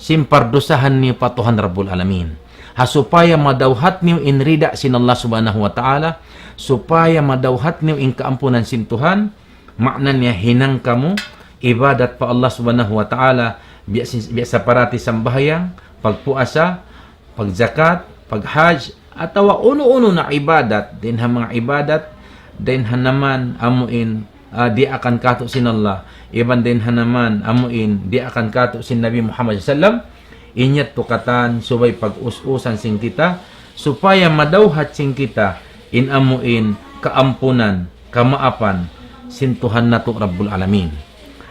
sin pardusahan niyu pa Tuhan Rabbul Alamin. Ha supaya madawhat niyu in rida sin Allah Subhanahu wa Ta'ala, supaya madawhat niyu in kaampunan sin Tuhan, maana niya hinang kamu ibadat pa Allah Subhanahu wa Ta'ala, biya' sin-, biya' sa parati sambahayang, pagpuasa, pagjakat, paghaj, atawa unu-unu na ibadat, dayn ha manga ibadat, dayn ha naman amuin, ah, diyaakan kātu' sin Allah, iban dayn ha naman amuin diyaakan kātu' sin Nabi Muhammad sallallahu alayhi wasallam, in yadtu katan subay pag-us-usan sin kita, supaya madawhat sin kita in amuin kaampunan, kamaapan sin Tuhan natu' Rabbul Alamin.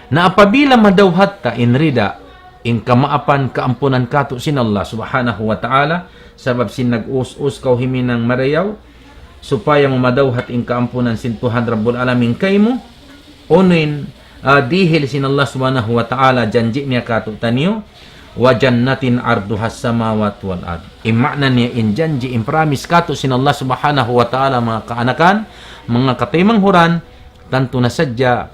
Na apabila madawhat ta in rida, in kamaapan, kaampunan kātu' sin Allah Subhanahu wa Ta'ala, sabab sin nag-us-us kaw himinang marayaw, supaya mu madawhat in kaampunan sin Tuhan Rabbul Alamin kaymu, unu in, ah, dihil sin Allah Subhanahu wa Ta'ala, janji' niya kātu'niyu, وجنة عرضها السماوات والأرض. In maana niya in janji', in promise kātu' sin Allah Subhanahu wa Ta'ala, manga kaanakan, manga kataymanghuran, tantu na sadja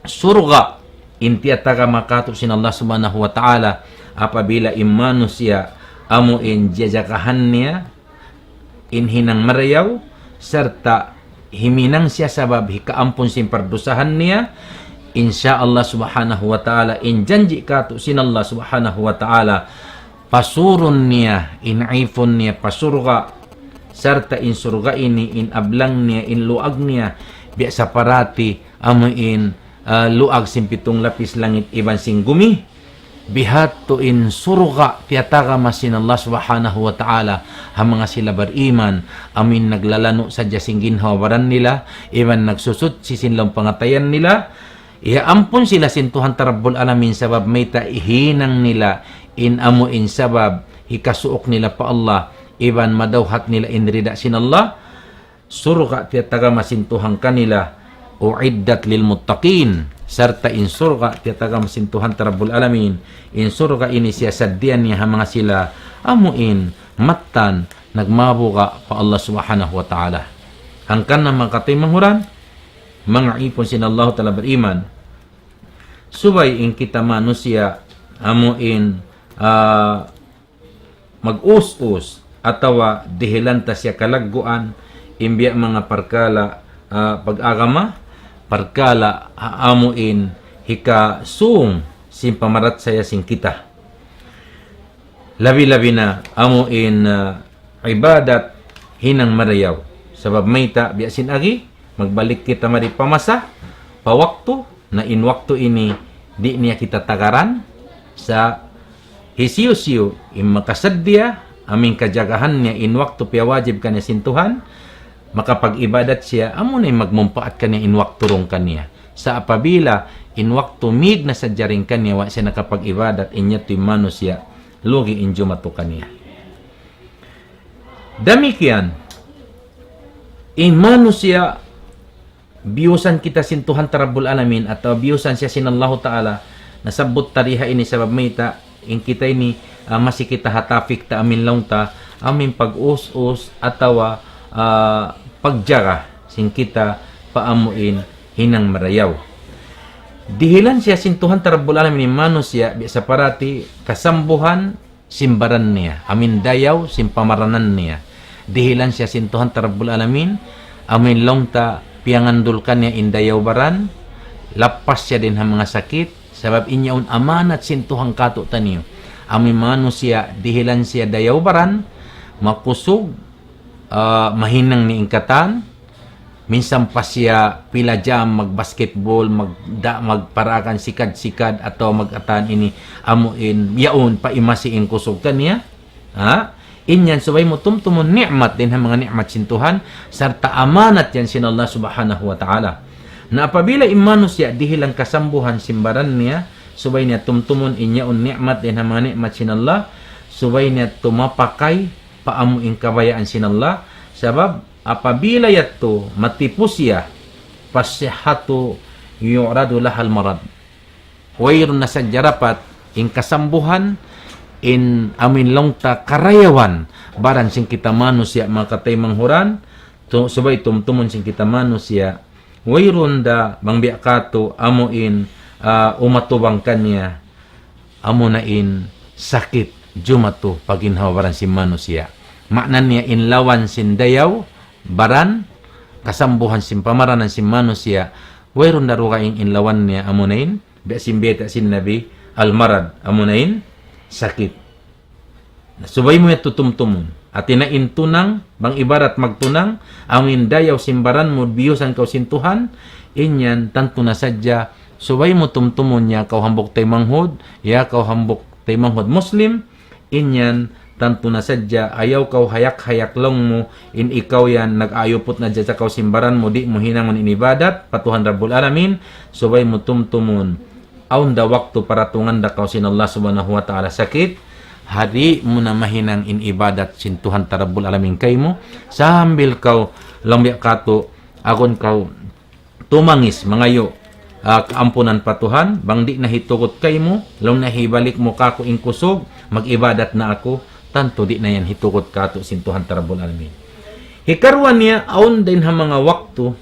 surga' in tiyatagama kātu' sin Allah Subhanahu wa Ta'ala, apabila in manusiya' amuin jajakahan niya in hinang marayaw, sarta' himinang siya sabab hikaampun sin pardusahan niya, insya Allah Subhanahu wa Ta'ala, in janji' kātu' sin Allah Subhanahu wa Ta'ala, pasurun niya in ipun niya pa surga', sarta' in surga' ini, in ablang niya, in luag niya, biya' sa parati amuin, ah, luag sin pitung lapis langit iban sin gumi. Bihadtu in surga' tiyatagama sin Allah Subhanahu wa Ta'ala ha manga sila bariman, amuin naglalanu' sadja sin ginhawa-baran nila, iban nagsusuchi sin lawm pangatayan nila, iyaampun sila sin Tuhan ta Rabbul Alamin sabab mayta' hinang nila in amuin sabab hikasuuk nila pa Allah, iban madawhat nila in rida sin Allah. Surga' tiyatagama sin Tuhan kanila, أعدت للمتقين. Sarta' in surga' tiyatagama sin Tuhan ta Rabbul Alamin, in surga' ini siyasaddiya niya ha manga sila amuin mattan nagmabuga' pa Allah Subhanahu wa Ta'ala. Hangkan na manga kataymanghuran, manga īpun sin Allah Ta'ala bariman, subay in kita manusiya' amuin, ah, mag-us-us atawa dihilan ta siya kalagguan in biya' manga parkala', ah, pag-agama, parkala', ah, amuin hikasūng sin pamarachaya sin kita. Labi-labi na amuin, ah, ibadat hinang marayaw. Sabab mayta', biya' sin agi, magbalik kita mari pa masa, pa waktu, na in waktu ini di' niya kita tagaran, sa' hisiyu-siyu in makasaddiya amuin kajagahan niya in waktu piyawajib kaniya sin Tuhan, makapag-ibadat siya, amuna in magmumpaat kaniya in waktu duun kaniya. Sa' apabila in waktu mīg na sadja dayn kaniya, wa' siya nakapag-ibadat, in yadtu in manusiya', lugi' in jumatu kaniya. Damikkiyan, in manusiya' biyusan kita sin Tuhan ta Rabbul Alamin atawa biyusan siya sin Allahu Ta'ala, nasabbut ta di ha ini sabab mayta', in kita ini, ah, masi kita ha topic ta amuin laung ta, amuin pag-us-us atawa, ah, pagjaga sin kita pa amuin hinang marayaw. Dihilan siya sin Tuhan ta Rabbul Alamin in manusiya', biya' sa parati kasambuhan sin baran niya, amuin dayaw sin pamaranan niya. Dihilan siya sin Tuhan ta Rabbul Alamin, amuin laung ta piyangandul kaniya in dayaw baran, lappas siya dayn ha manga sakit, sabab in yaun amanat sin Tuhan kātu'niyu. Amuin manusiya', dihilan siya dayaw baran, makusug, ah, mahinang niya in katan, minsan pa siya pila jam mag-basketball, mag-, da-, magparakan sikad-sikad atawa mag-atan ini, amuin, yaun pa imasi in kusug kaniya. Ha? In yan subay mu tumtumun ni'mat dayn ha manga ni'mat sin Tuhan, sarta' amanat yan sin Allah Subhanahu wa Ta'ala. Na apabila in manusiya' dihilan kasambuhan sin baran niya, subay niya tumtumun in yaun ni'mat dayn ha manga ni'mat sin Allah, subay niya tumapakay pa amuin kabayaan sin Allah, sabab apabila yadtu matipu siya, فالصحة يعرض لها المرض. Wayruun na sadja dapat in kasambuhan, in amuin laung ta karayawan, baran sin kita manusiya' manga kataymanghuran, tu-, subay tumtumun sin kita manusiya', wayruun da bang biya' katu' amuin, ah, umatubang kaniya, amuna in sakit jumatu pa ginhawa-baran sin manusiya'. Maana niya in lawan sin dayaw baran, kasambuhan sin pamaranan sin manusiya', wayruun da dugaing in lawan niya amuna in, biya' sin bayta' sin Nabi, al-marad, amuna in sakit. Na subay mu yadtu tumtumun. Hāti niya in tunang, bang ibarat magtunang, amuin dayaw sin baran mu biyusan kaw sin Tuhan, in yan tantu na sadja, subay mu tumtumun ya kaw hambuuk taymanghud, ya kaw hambuuk taymanghud Muslim, in yan tantu na sadja, ayaw kaw hayak-hayak laung mu, in ikaw yan, nag-aayuput na sadja kaw sin baran mu, di' mu hinangun in ibadat pa Tuhan Rabbul Alamin, subay mu tumtumun. Awn da waktu paratungan da kaw sin Allah Subhanahu wa Ta'ala sakit, ha di' mu na mahinang in ibadat sin Tuhan ta Rabbul Alamin kaymu, sambil kaw laung biya' katu', agun kaw tumangis, mangayu', ah, kaampunan pa Tuhan, bang di' na hitugut kaymu, laung niya hibalik mu kāku' in kusug, mag-ibadat na aku, tantu di' na yan hitugut kātu' sin Tuhan ta Rabbul Alamin. Hikaruwa niya, awn dayn ha manga waktu,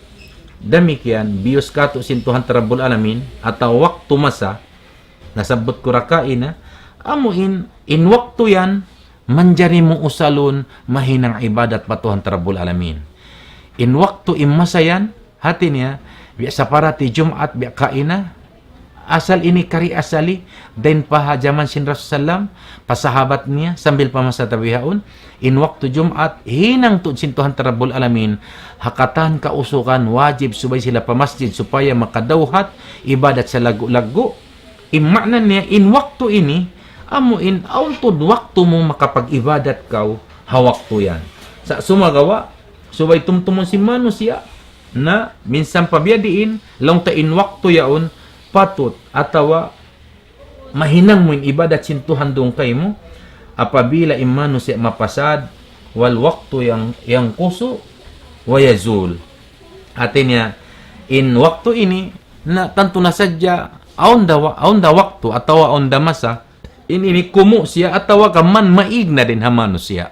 damikkiyan, biyus kātu' sin Tuhan ta Rabbul Alamin, atawa waktu masa, nasabbut ku ra kaina, amu in, in waktu yan, manjari mu usalun mahinang ibadat pa Tuhan ta Rabbul Alamin. In waktu in masa yan, hāti niya, biya' sa parati Jumaat, biya' kaina, Asal ini kari asali, dayn pa ha jaman sin Rasul sallam, pa sahabat niya, sambil pa masa ta bihaun, in waktu Jumaat, hinang tuud sin Tuhan ta Rabbul Alamin, ha katan kausugan, wajib subay sila pa masjid, supaya makadawhat, ibadat salaggu'-laggu'. In maana niya, in waktu ini, amu in awn tuud waktu mu makapag-ibadat kaw, ha waktu yan. Sa' sumagawa', subay tumtumun sin manusiya', na minsan pa biya' diin, laung ta in waktu yaun, patut, atawa mahinang mu in ibadat sin Tuhan duun kaymu, apabila in manusiya' mapasad, والوقت ين-، ينقص ويزول. Hati niya, in waktu ini, na tantu na sadja, awn da wa-, awn da waktu, atawa awn da masa, in ini kumu' siya, atawa kaman maig na dayn ha manusiya'.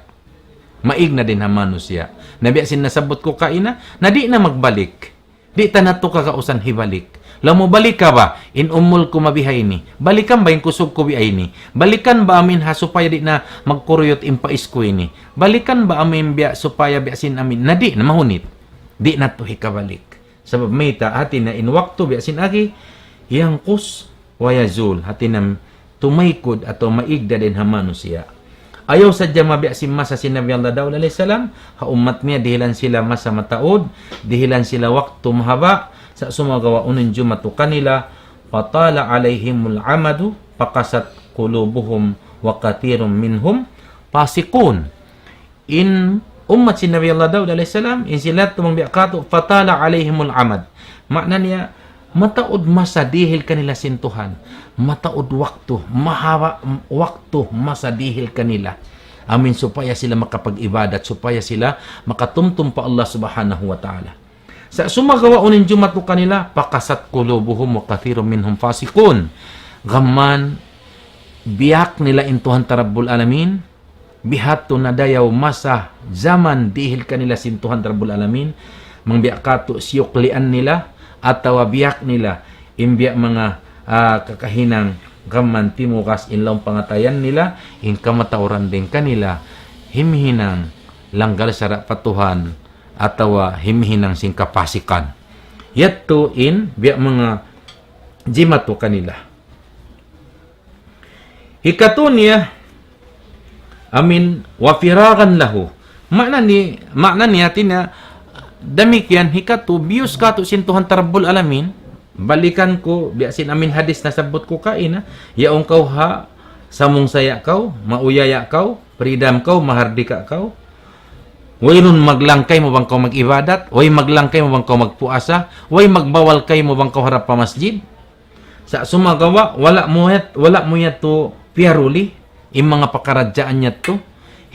Maig na dayn ha manusiya'. Na biya' sin nasabbut ku kaina, na di' na magbalik. Di' ta na tuud kagausan hibalik. Laung mu balik ka ba, in umul ku mabiha ini. Balikan ba in kusug ku biya' ini. Balikan ba amin ha supaya di' na magkuruyut in pais ku ini. Balikan ba amin biya' supaya biya' sin amin. Na di' na mahunit. Di' na tuud hikabalik. Sabab mayta', hati niya in waktu biya' sin agi, ينقص ويزول. Hati niya tumaykud atawa maig da dayn ha manusiya'. Ayaw sadja mabiya' sin masa sin Nabi Allah Daud alayhi salam, ha ummat niya dihilan sila masa mataud, dihilan sila waktu mahaba', sa' sumagawa' unu in jumatu kanila, فطال عليهم الأمد فقست قلوبهم وكثير منهم فاسقون. In ummat sin Nabi Allah Daud alayhi salam, in sila tuud bang biya' katu', فطال عليهم الأمد. Maana niya, mataud masa dihil kanila sin Tuhan. Mataud waktu, mahaba' waktu masa dihil kanila. Amin supaya sila makapag-ibadat, supaya sila makatumtum pa Allah Subhanahu wa Ta'ala. Sa' sumagawa' unu in jumatu kanila, فقست قلوبهم وكثير منهم فاسقون. Gām biyak nila in Tuhan ta Rabbul Alamin, bihadtu na dayaw masa jaman dihil kanila sin Tuhan Rabbul Alamin, bang biya' katu' siyuklian nila, atawa biyak nila, in biya' manga, ah, kakahinang gām timugas in lawm pangatayan nila, in kamatauran dayn kanila, himihinang langgal sara' pa Tuhan, atawa himihinang sin kapasikan. Yadtu in biya' manga jimatu kanila. Hikatu niya, amin, وفراغا له. Maana ni, maana niya hati niya, damikkiyan hikatu, biyus katu' sin Tuhan ta Rabbul Alamin, balikan ku, biya' sin amin hadis nasabbut ku kaina, yaun kaw ha, samung saya kaw, mauyaya kaw, freedom kaw, mahardika kaw. Wayruun maglang kaymu bang kaw mag-ibadat, way maglang kaymu bang kaw magpuasa, way magbawal kaymu bang kaw harap pa masjid. Sa' sumagawa', wala' mu yat-, wala' mu yadtu piyaruli, in manga pakaradjaan yadtu.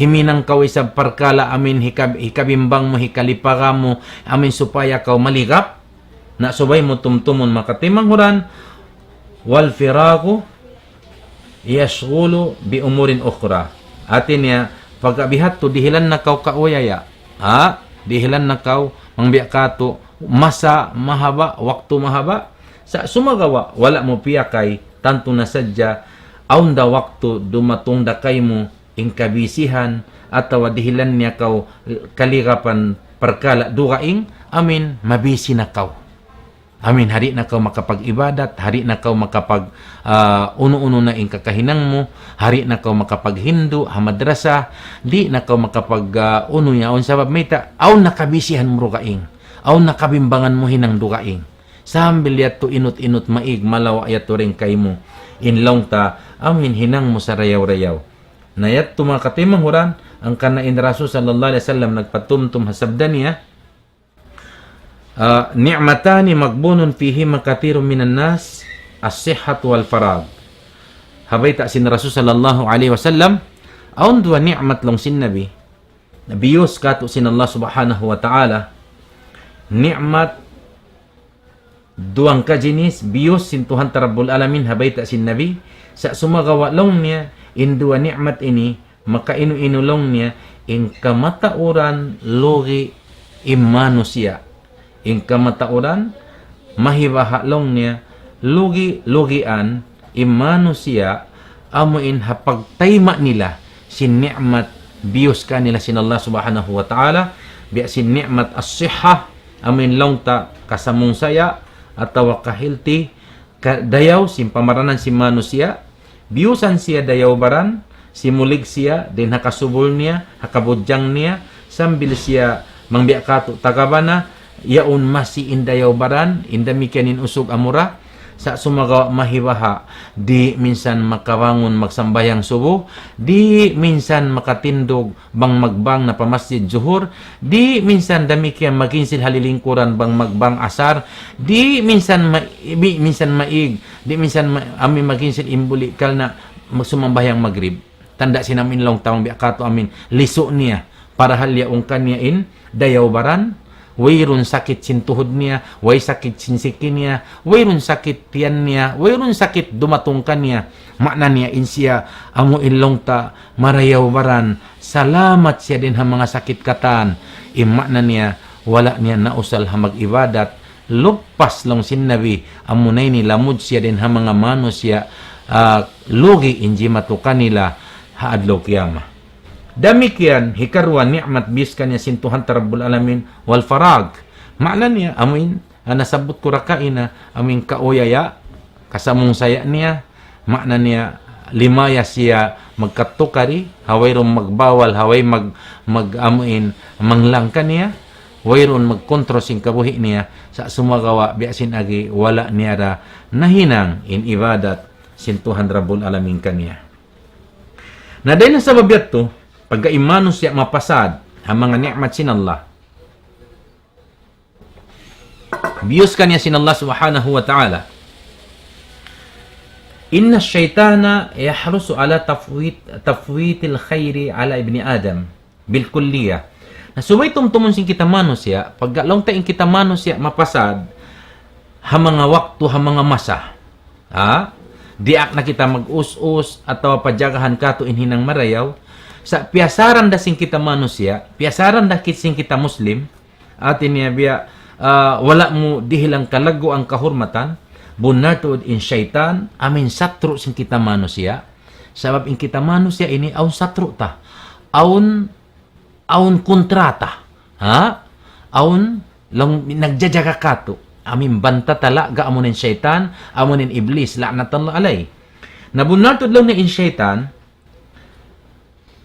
Himinang kaw isab parkala' amin hikab-, hikabimbang mu, hikalipaga mu, amin supaya kaw maligap. Na subay mu tumtumun makatimanghuran, والفراغ يشغل بأمور أخرى. Hati niya, pagka bihadtu dihilan na kaw kauyaya. Ha? Dihilan na kaw, bang biya' katu', masa mahaba', waktu mahaba'. Sa' sumagawa', wala' mu piyakay, tantu na sadja, awn da waktu dumatung da kaymu, in kabisihan, atawa dihilan niya kaw kaligapan parkala' dugaing, amin, mabisi na kaw. Amin, ha di' na kaw makapag-ibadat, ha di' na kaw makapag, ah, unu-unu na in kakahinang mu, ha di' na kaw makapaghindu' ha madrasa, di' na kaw makapag, ah, unu yaun, sabab mayta', awn na kabisihan mu dugaing, awn na kabimbangan mu hinang dugaing. Sambil yadtu inut-inut maig, malawa' yadtu dayn kaymu. In laung ta, amin hinang mu sarayaw-rayaw. Na yadtu manga katimanghud, hangkan na in Rasul sallallahu alayhi wasallam nagpatumtum ha sabda niya, ah, نعمتان مغبون فيهما كثير من الناس الصحة والفراغ. Ha bayta' sin Rasul sallallahu alayhi wasallam, awn duwa ni'mat laung sin Nabi, na biyus katu' sin Allah Subhanahu wa Ta'ala, ni'mat duwang kajinis biyus sin Tuhan ta Rabbul Alamin ha bayta' sin Nabi, sa' sumagawa' laung niya, in duwa ni'mat ini, makainu-inu laung niya, in kamatauran lugi' in manusiya'. In kamatauran, mahibaha' laung niya, lugi', lugian, in manusiya', amu in ha pagtayma' nila, sin ni'mat biyus kanila sin Allah Subhanahu wa Ta'ala, biya' sin ni'mat as-sihha, amu in laung ta kasamungsaya, atawa ka-healthy, ka-, dayaw sin pamaranan sin manusiya', biyusan siya dayaw baran, simulig siya, dayn ha kasubul niya, ha kabudjang niya, sambil siya mangbiya' katu' tagabana, yaun masi in dayaw baran, in damikkiyan in usug amura, sa' sumagawa' mahibaha', di' minsan makabangun magsambahayang subu, di' minsan makatindug bang magbang na pa masjid Zuhur, di' minsan damikkiyan maginsil ha lilingkuran bang magbang Asar, di' minsan ma-, di' minsan maig, di' minsan ma-, amin maginsil imbuli karna' magsumambahayang Magrib. Tanda' sin amin laung ta bang biya' katu' amin lisu' niya. Parahal yaun kaniya in dayaw baran, wayruun sakit sin tuhud niya, way sakit sin siki niya, wayruun sakit tiyan niya, wayruun sakit dumatung kaniya. Maana niya in siya amu in laung ta marayaw baran, salamat siya dayn ha manga sakit katan. In maana niya, wala' niya nausal ha mag-ibadat, lupas laung sin Nabi, amuna ini lamud siya dayn ha manga manusiya', ah, lugi in jimatu kanila ha adlaw kiyamat. Damikkiyan, hikaruwa ni'mat biyus kaniya sin Tuhan ta Rabbul Alamin, wal farag. Maana niya, amuin, ah, nasabbut ku ra kaina, amuin kauyaya, kasamung saya niya, maana niya, limaya siya magkatukari, ha wayruun magbawal, ha way mag-, mag-, amuin, manglang kaniya, wayruun magkontrol sin kabuhi' niya, sa' sumagawa', biya' sin agi, wala' niya ra nahinang in ibadat sin Tuhan Rabbul Alamin kaniya. Na dayn ha sabab yadtu, pagka in manusiya' mapasad ha manga ni'mat sin Allah, biyus kaniya sin Allah Subhanahu wa Ta'ala, إن الشيطان يحرص على تفويت، تفويت الخير على ابن آدم بالكلية. Na subay tumtumun sin kita manusiya', pagka laung ta in kita manusiya' mapasad ha manga waktu, ha manga masa. Ha? Diyaak na kita mag-us-us atawa pajagahan katu' in hinang marayaw. Sa' piyasaran da sin kita manusiya', piyasaran da kit-, sin kita Muslim, hati niya biya', ah, wala' mu dihilan kalagguan kahurmatan, bunnal tuud in saytan, amuin satru' sin kita manusiya'. Sabab in kita manusiya' ini awn satru' ta. Awn, awn kontra ta. Ha? Awn laung nagjajaga katu'. Amuin banta ta lagga' amuin saytan, amuin iblis, la'natullah alayh. Na bunnal tuud laung niya in saytan,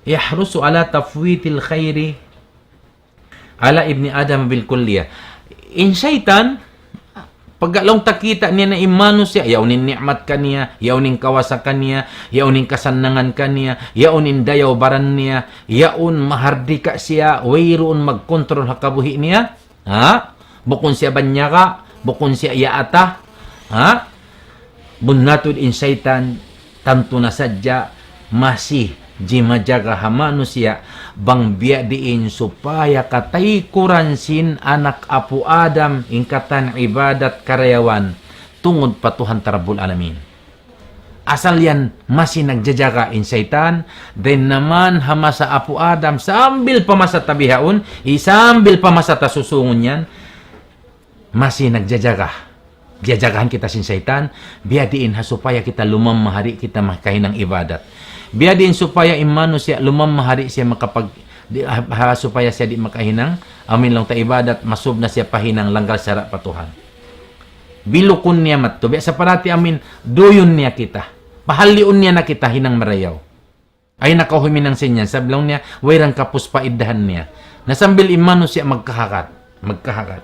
يحرص على تفويت الخير على ابن آدم بالكلية. In saytan, pagka laung ta kita' niya na in manusiya', yaun in ni'mat kaniya, yaun in kawasa kaniya, yaun in kasannangan kaniya, yaun in dayaw baran niya, yaun mahardika siya, wayruun magkontrol ha kabuhi' niya. Ha? Bukun siya banyaga, bukun siya yaata. Ha? Bunnal tuud in saytan, tantu na sadja, masi jimajaga ha manusiya', bang biya' diin supaya kataykuran sin anak apu' Adam, in katan ibadat karayawan, tungud pa Tuhan ta Rabbul Alamin. Asal yan masi nagjajaga in saytan, dayn naman ha masa apu' Adam, sambil pa masa ta bihaun, i sambil pa masa ta susungun yan, masi nagjajaga. Jajagahan kita sin saytan, biya' diin ha supaya kita lumamma ha di' kita makahinang ibadat. Biya' diin supaya in manusiya' lumamma ha di' siya makapag-, di-, ha, ha supaya siya di' makahinang, amuin laung ta ibadat, masub na siya pa hinang langgal sara' pa Tuhan. Bilukun niya madtu, biya' sa parati amuin, duyun niya kita. Pahaliun niya na kita hinang marayaw. Ay, nakaw huminang sin yan, sabab laung niya, way ra kapus pa iddahan niya. Na sambil in manusiya' magkahakat, magkahakat.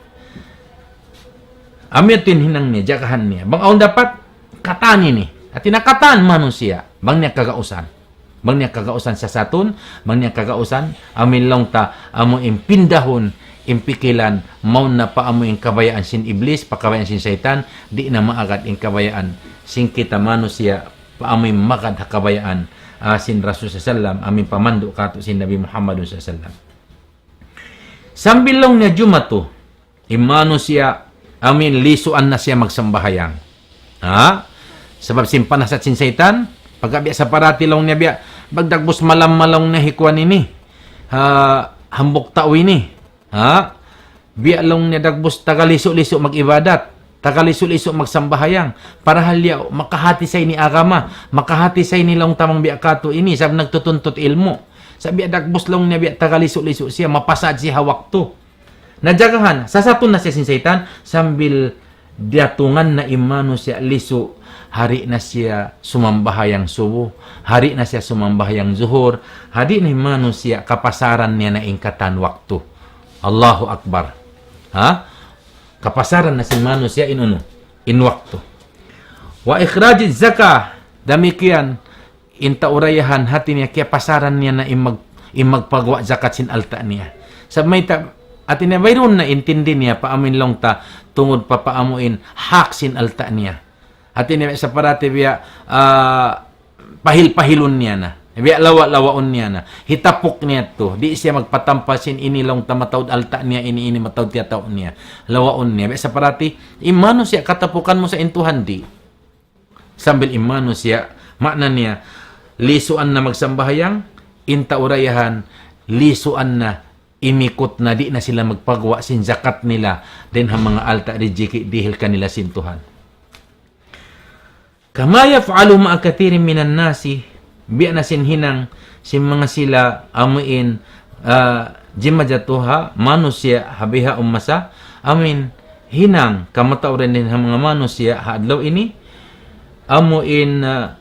Amu yadtu in hinang niya, jagahan niya. Bang awn dapat, katan ini. Hati niya katan manusiya'. Bang niya kagausan. Bang niya kagausan sasatun, bang niya kagausan, amuin laung ta, amu in pindahun, in pikilan, mawn na pa amu in kabayaan sin iblis, pa kabayaan sin saytan, di' na maagad in kabayaan sin kita manusiya', pa amuin magad ha kabayaan, ah, sin Rasul sallallahu alayhi wasallam, amuin pamandu' katu' sin Nabi Muhammadun sallallahu alayhi wasallam. Sambil laung niya jumatu, in manusiya', amuin lisuan na siya magsambahayang. Ha? Sabab sin panasat sin saytan, pagka biya' sa parati laung niya biya', bang dagbus malam laung niya hi kuwan ini. Ha, hambuuk tau ini. Ha? Biya' laung niya dagbus taga lisu-lisu mag-ibadat, taga lisu-lisu magsambahayang. Parahal niya makahati sa ini agama, makahati sa ini laung ta bang biya' katu' ini, sabab nagtutuntut ilmu'. Sa' biya' dagbus laung niya biya' taga lisu-lisu siya, mapasad siya ha waktu. Na jagahan, sasatun na siya sin saytan, sambil Diyatungan na in manusiya' lisu', ha di' na siya sumambahayang subuh, ha di' na siya sumambahayang zuhur, ha di' na in manusiya' kapasaran niya na in katan waktu. Allahu Akbar. Ha? Kapasaran na sin manusiya' in unu, in waktu. Wa ikhrajiz zakah, damikkiyan, in tau dayahan hati niya kiyapasaran niya na in mag-, in magpaguwa' zakat sin alta' niya. Sa' mayta', hati niya wayruun na intindi niya pa amuin laung ta tungud pa pa amuin hak sin alta' niya. Hati niya sa' parati biya', ah, pahil-pahilun niya na. Biya' lawa-lawaun niya na. Hitapuk niya tu. Di' siya magpatampa sin ini laung ta mataud alta' niya, ini, ini mataud tiyatau niya. Lawaun niya. Biya' sa' parati, in manusiya' katapukan mu sa' in Tuhan di'. Sambil in manusiya', maana niya, lisuan na magsambahayang, in tau dayahan, lisuan na, imikut na, di' na sila magpaguwa' sin zakat nila, dayn ha manga alta' rijiki' dihil kanila sin Tuhan. Kama yaf'alu ma'a kathirin minan nasi, biya' na sin hinang sin manga sila amuin, ah, jimajatu ha manusiya' ha bihaun masa, amuin hinang kamatauran dayn ha manga manusiya' ha adlaw ini, amuin, ah,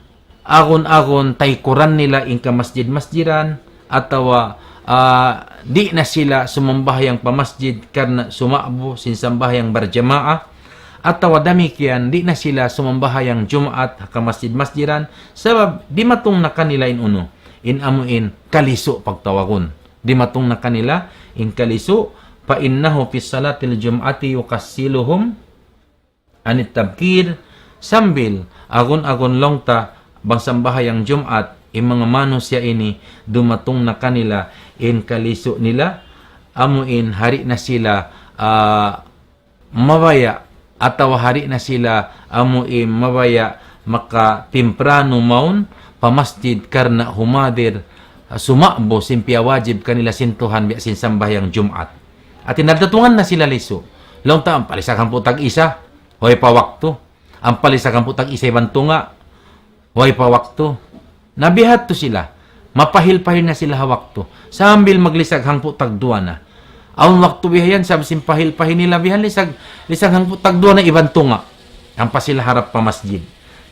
agun-agun taykuran nila in kamasjid-masjidan, atawa, ah, di' na sila sumambahayang pa masjid karna' suma'bu sin sambahayang barjamaah, atawa damikkiyan di' na sila sumambahayang Jumaat ha kamasjid-masjidan, sabab dimatung na kanila in unu, in amuin kalisu' pagtawagun. Dimatung na kanila in kalisu', fa innahu fi salatil jum'ati yukassiluhum anit tabkir, sambil agun-agun laung ta bang sambahayang Jumaat, in manga manusiya' ini dumatung na kanila in kalisu' nila, amuin di' na sila, ah, mabaya', atawa di' na sila amuin mabaya' makatimpranu mawn pa masjid karna' humadir, ah, suma'bu sin piyawajib kanila sin Tuhan biya' sin sambahayang Jumaat. Hati niya datungan na sila lisu'. Laung ta, ampa lisag hangpu' tag-isa, way pa waktu. Ampa lisag hangpu' tag-isa iban tunga', way pa waktu. Na biya' hādtu sila. Mapahil-pahil na sila ha waktu. Sambil maglisag hangpu' tagduwa na. Awn waktu bihayan, sabab sin pahil-pahil nila bihayan lisag, lisag hangpu' tagduwa na iban tunga'. Ampa sila harap pa masjid.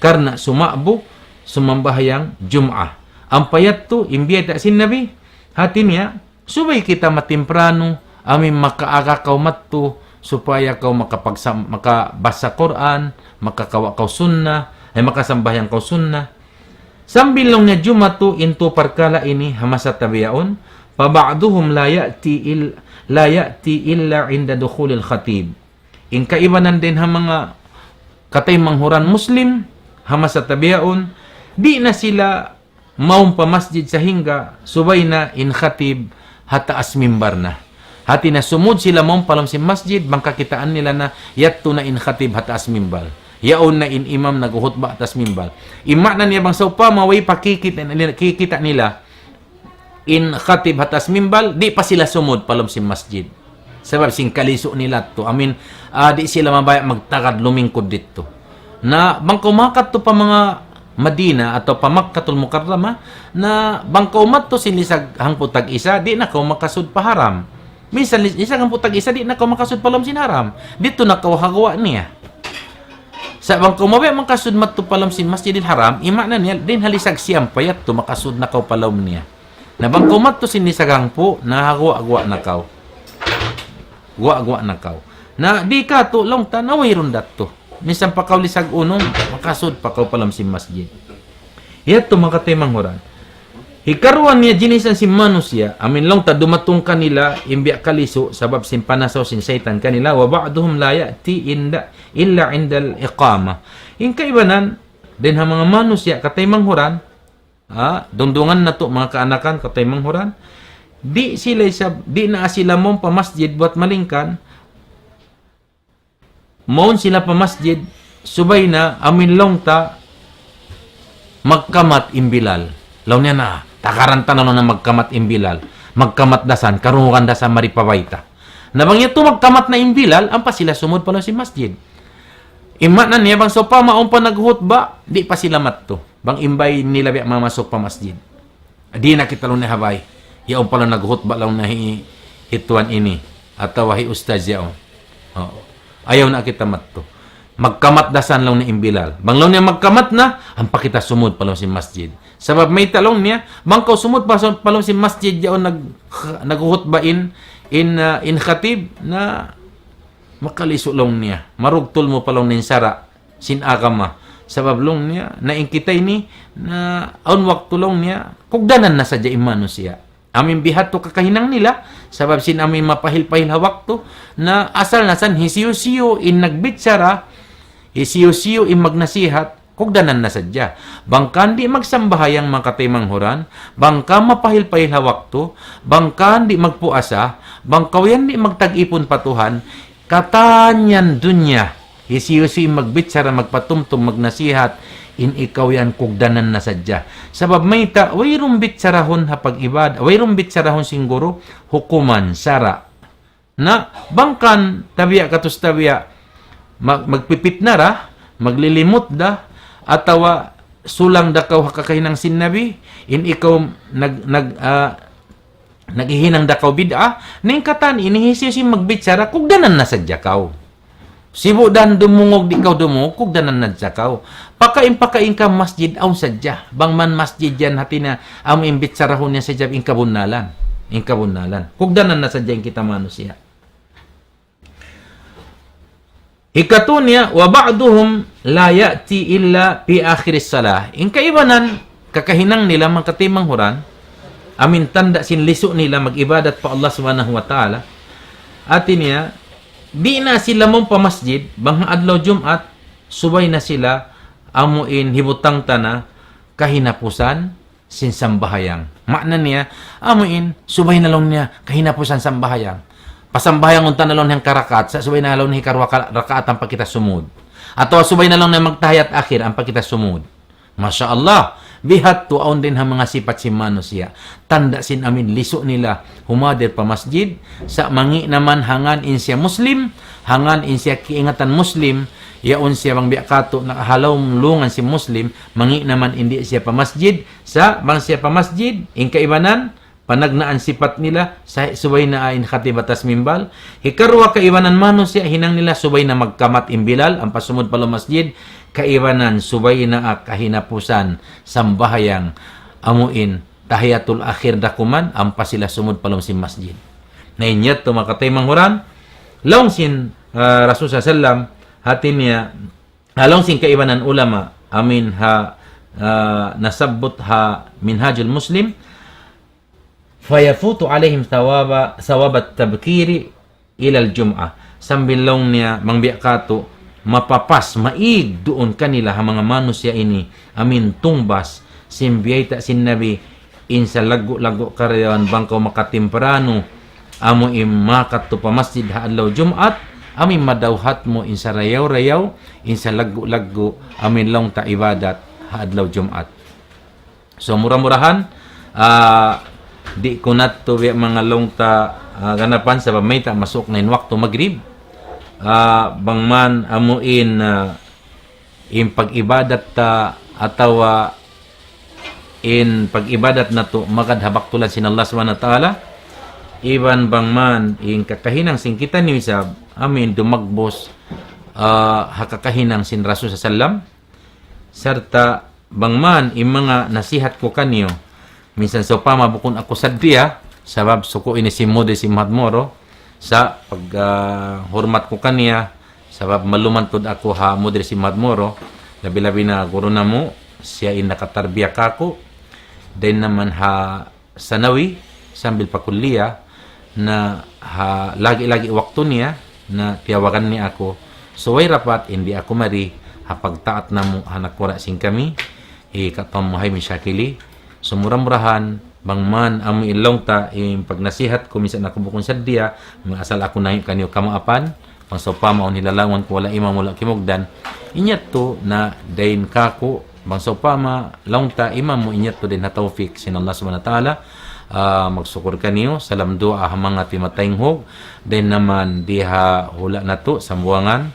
Karna' suma'bu, sumambahayang Jum'ah. Ampa yadtu, in biyayta' sin Nabi, hati niya, subay kita matimpranu, amuin makaaga kaw madtu, supaya kaw makapagsam-, makabasa Qur'an, makakawa' kaw sunnah, ay makasambahayang kaw sunnah. Sambil laung niya jumatu in tū parkala' ini ha masa ta bihaun, فبعضهم لا يأتي إل-، لا يأتي إلا عند دخول الخطيب. In kaibanan dayn ha manga kataymanghuran Muslim, ha masa ta bihaun, di' na sila mawn pa masjid sahingga subay na in khatib ha taas mimbar na. Hati niya sumūd sila mawn pa lawm sin masjid, bang kakitaan nila na yadtu na in khatib ha taas mimbar. Yaun na in imam naghuhutba ha taas mimbar. In maana niya bang sawpama way pa kikita' nila, kikita' nila in khatib ha taas mimbar, di' pa sila sumūd pa lawm sin masjid. Sabab sin kalisu' nila tu. Amuin, ah, di' sila mabaya' magtagad lumingkud didtu. Na bang kaw makadtu pa manga Madina atawa pa Makkatul Mukarramah, na bang kaw madtu sin lisag hangpu' tag-isa, di' na kaw makasūd pa Haram. Minsan lis-, lisag hangpu' tag-isa, di' na kaw makasūd pa lawm sin Haram. Didtu na kaw ha guwa' niya. Sa' bang kaw mabaya' makasūd madtu pa lawm sin Masjidil Haram, in maana niya, dayn ha lisag siyam pa yadtu makasūd na kaw pa lawm niya. Na bang kaw madtu sin lisag hangpu', na ha guwa'-guwa' na kaw. Guwa'-guwa' na kaw. Na di' katu' laung ta na wayruun da tu. Minsan pa kaw lisag unum, makasūd pa kaw pa lawm sin masjid. Yadtu manga kataymanghuran. Hikaruwa niya jinisan sin manusiya', amuin laung ta dumatung kanila, in biya' kalisu', sabab sin panasaw sin saytan kanila, وبعضهم لا يأتي إلا عند الإقامة. In kaibanan, dayn ha manga manusiya' kataymanghuran, ha, dungdungan natu' manga kaanakan kataymanghuran, di' sila isab, di' na sila mawn pa masjid buwat malingkan, mawn sila pa masjid, subay na amuin laung ta magkamat in Bilal. Laung niya na, takaran ta na laung na magkamat in Bilal. Magkamat da isab, karungugan da isab mari pa bayta'. Na bang yadtu magkamat na in Bilal, ampa sila sumūd pa lawm sin masjid. In maana niya bang sawpama awn pa naghutba, di' pa sila madtu. Bang in bāy nila biya' mamasuk pa masjid. Di' na kita laung niya ha bāy. Yaun pa laung naghutba laung niya hi, hi tuwan ini. Atawa hi ustaz yaun. Oo. Ayaw na kita madtu. Magkamat da san laung niya in Bilal. Bang laung niya magkamat na, ampa kita sumud pa lawm sin masjid. Sabab mayta' laung niya, bang kaw sumud pa, pa lawm sin masjid, yaun nag-, naghuhutba in, in, ah, in khatib, na makalisu' laung niya. Marugtul mu pa laung niya in sara' sin agama. Sabab laung niya, na in kita ini, na awn waktu laung niya, kugdanan na sadja in manusiya'. Amu in bihadtu kakahinang nila, sabab sin amu in mapahil-pahil ha waktu, na asal na san hisiyu-siyu in nagbichara, hisiyu-siyu in magnasihat, kugdanan na sadja. Bang kaw di' magsambahayang manga kataymanghuran, bang kaw mapahil-pahil ha waktu, bang kaw di' magpuasa, bang kaw yan di' magtag-ipun pa Tuhan, katan yan dunya, hisiyu-siyu in magbichara, magpatumtum, magnasihat, in ikaw yan kugdanan na sadja. Sabab mayta', wayruun bicharahun ha pag-ibad-, wayruun bicharahun sin guru, hukuman, sara'. Na, bang kaw tabiya' katus tabiya', mag-, magpipitna da, maglilimut da, atawa sulang da kaw ha kakahinang sin Nabi, in ikaw nag-, nag-, ah, naghihinang da kaw bid'ah, na in katan ini hisiyu-siyu in magbichara, kugdanan na sadja kaw. Sibu' da dumungug di' kaw dumungug, kugdanan na sadja kaw. Pakain-pakain kaw masjid, awn sadja. Bang man masjid yan, hati niya, amu in bicharahun niya sadja in kabunnalan. In kabunnalan. Kugdanan na sadja in kita manusiya'. Hikatu niya, وبعضهم لا يأتي إلا في آخر الصلاة. In kaibanan, kakahinang nila manga kataymanghuran, amu in tanda' sin lisu' nila mag-ibadat pa Allah Subhanahu wa Ta'ala. Hati niya, di' na sila mawn pa masjid, bang ha adlaw Jumaat, subay na sila, amu in hibutang ta na, kahinapusan, sin sambahayang. Maana niya, amu in, subay na laung niya, kahinapusan sambahayang. Pasambahayangun ta na laung niya hangka rakaat, sa' subay na laung niya hikaruwa ka-, rakaat ampa kita sumud. Atawa subay na laung niya magtahiyat akhir, ampa kita sumud. Masha Allah, bihadtu awn dayn ha manga sipat sin manusiya'. Tanda' sin amu in lisu' nila, humadir pa masjid, sa' mangi' naman hangkan in siya Muslim, hangkan in siya kiingatan Muslim, yaun siya bang biya' katu', nakahalawm lungan sin Muslim, mangi' naman in di' siya pa masjid, sa' bang siya pa masjid, in kaibanan, panagnaan sipat nila, sa' subay na in khatib atas mimbal. Hikaruwa kaibanan manusiya', hinang nila subay na magkamat in Bilal, ampa sumud pa lawm masjid, kaibanan subay na kahinapusan, sambahayang, amu in, tahiyatul akhir da kuman, ampa sila sumud pa lawm sin masjid. Na in yadtu manga kataymanghuran, laung sin, ah, Rasul sallallahu alayhi wasallam, hati niya, ah, laung sin kaibanan ulama, amu in ha, ah, nasabbut ha Minhajul Muslim, فيفوت عليهم ثواب، ثواب التبكير إلى الجمعة. Sambil laung niya, bang biya' katu', mapapas, maig duun kanila ha manga manusiya' ini, amu in tungbas, sin biyayta' sin Nabi, in salaggu'-laggu' karayawan bang kaw makatimpranu, amu in makadtu pa masjid ha adlaw Jumaat, amu in madawhat mu in sarayaw-rayaw, in salaggu'-laggu', amu in laung ta ibadat ha adlaw Jumaat. So, mura-murahan, ah, di' ku na tuud biya' manga laung ta, ah, ganapan sabab mayta' masuk na in waktu magrib. Ah, bang man amu in, ah, in pag-ibadat ta atawa in pag-ibadat natu' magad ha baktulan sin Allah Subhanahu wa Ta'ala, iban bang man in kakahinang sin kitaniyu isab, amu in dumagbus, ah, ha kakahinang sin Rasul sallallahu alayhi wasallam, sarta' bang man in manga nasihat ku kaniyu, minsan sawpama bukun aku saddiya, sabab suku' ini sin Mudris Imhad Moro, sa' pag, ah, hurmat ku kaniya, sabab maluman tuud aku ha Mudris Imhad Moro, labi-labi na guru namu', siya in nakatarbiya kāku', dayn naman ha sanawi, sambil pa kulliya, na ha lagi'-lagi' waktu niya, na tiyawagan niya aku. So, way rapat, in di' aku mari, ha pagtaat namu', ha nakura' sin kami, hi Ka'tam Muhaymin Shakili. So, mura-murahan, bang man, amu in laung ta, in pagnasihat ku, minsan aku bukun saddiya, asal aku nangi' kaniyu kamaapan, bang sawpama awn hilalaungan ku wala' imam wala' kimugdan. In yadtu na dayn kāku', bang sawpama laung ta imam mu in yadtu dayn ha tawfik sin Allah Subhanahu wa Ta'ala, ah, magsukul kaniyu, salam duwaa ha manga timataynghug, dayn naman di ha hula' natu', Sambuwangan,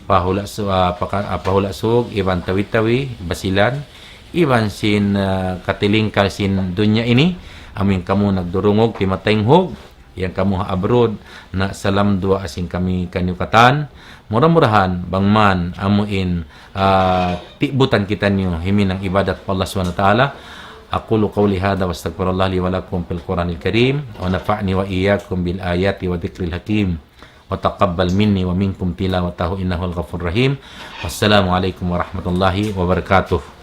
pa hula' Su-, ah, pa ka-, ah, pa hula' Sug, iban Tawi-Tawi, Basilan, iban sin, ah, katilingkal sin dunya ini, amu in kamu nagdurungug, timataynghug, yan kamu ha abroad, na salam duwaa sin kami kaniyu katan. Mura-murahan, bang man, amu in, ah, tibutan kitaniyu, himinang ibadat pa Allah Subhanahu wa Ta'ala. أقول قولي هذا وأستغفر الله لي ولكم في القرآن الكريم، ونفعني وإياكم بالآيات والذكر الحكيم، وتقبل مني ومنكم تلاوته إنه هو الغفور الرحيم. والسلام عليكم ورحمة الله وبركاته.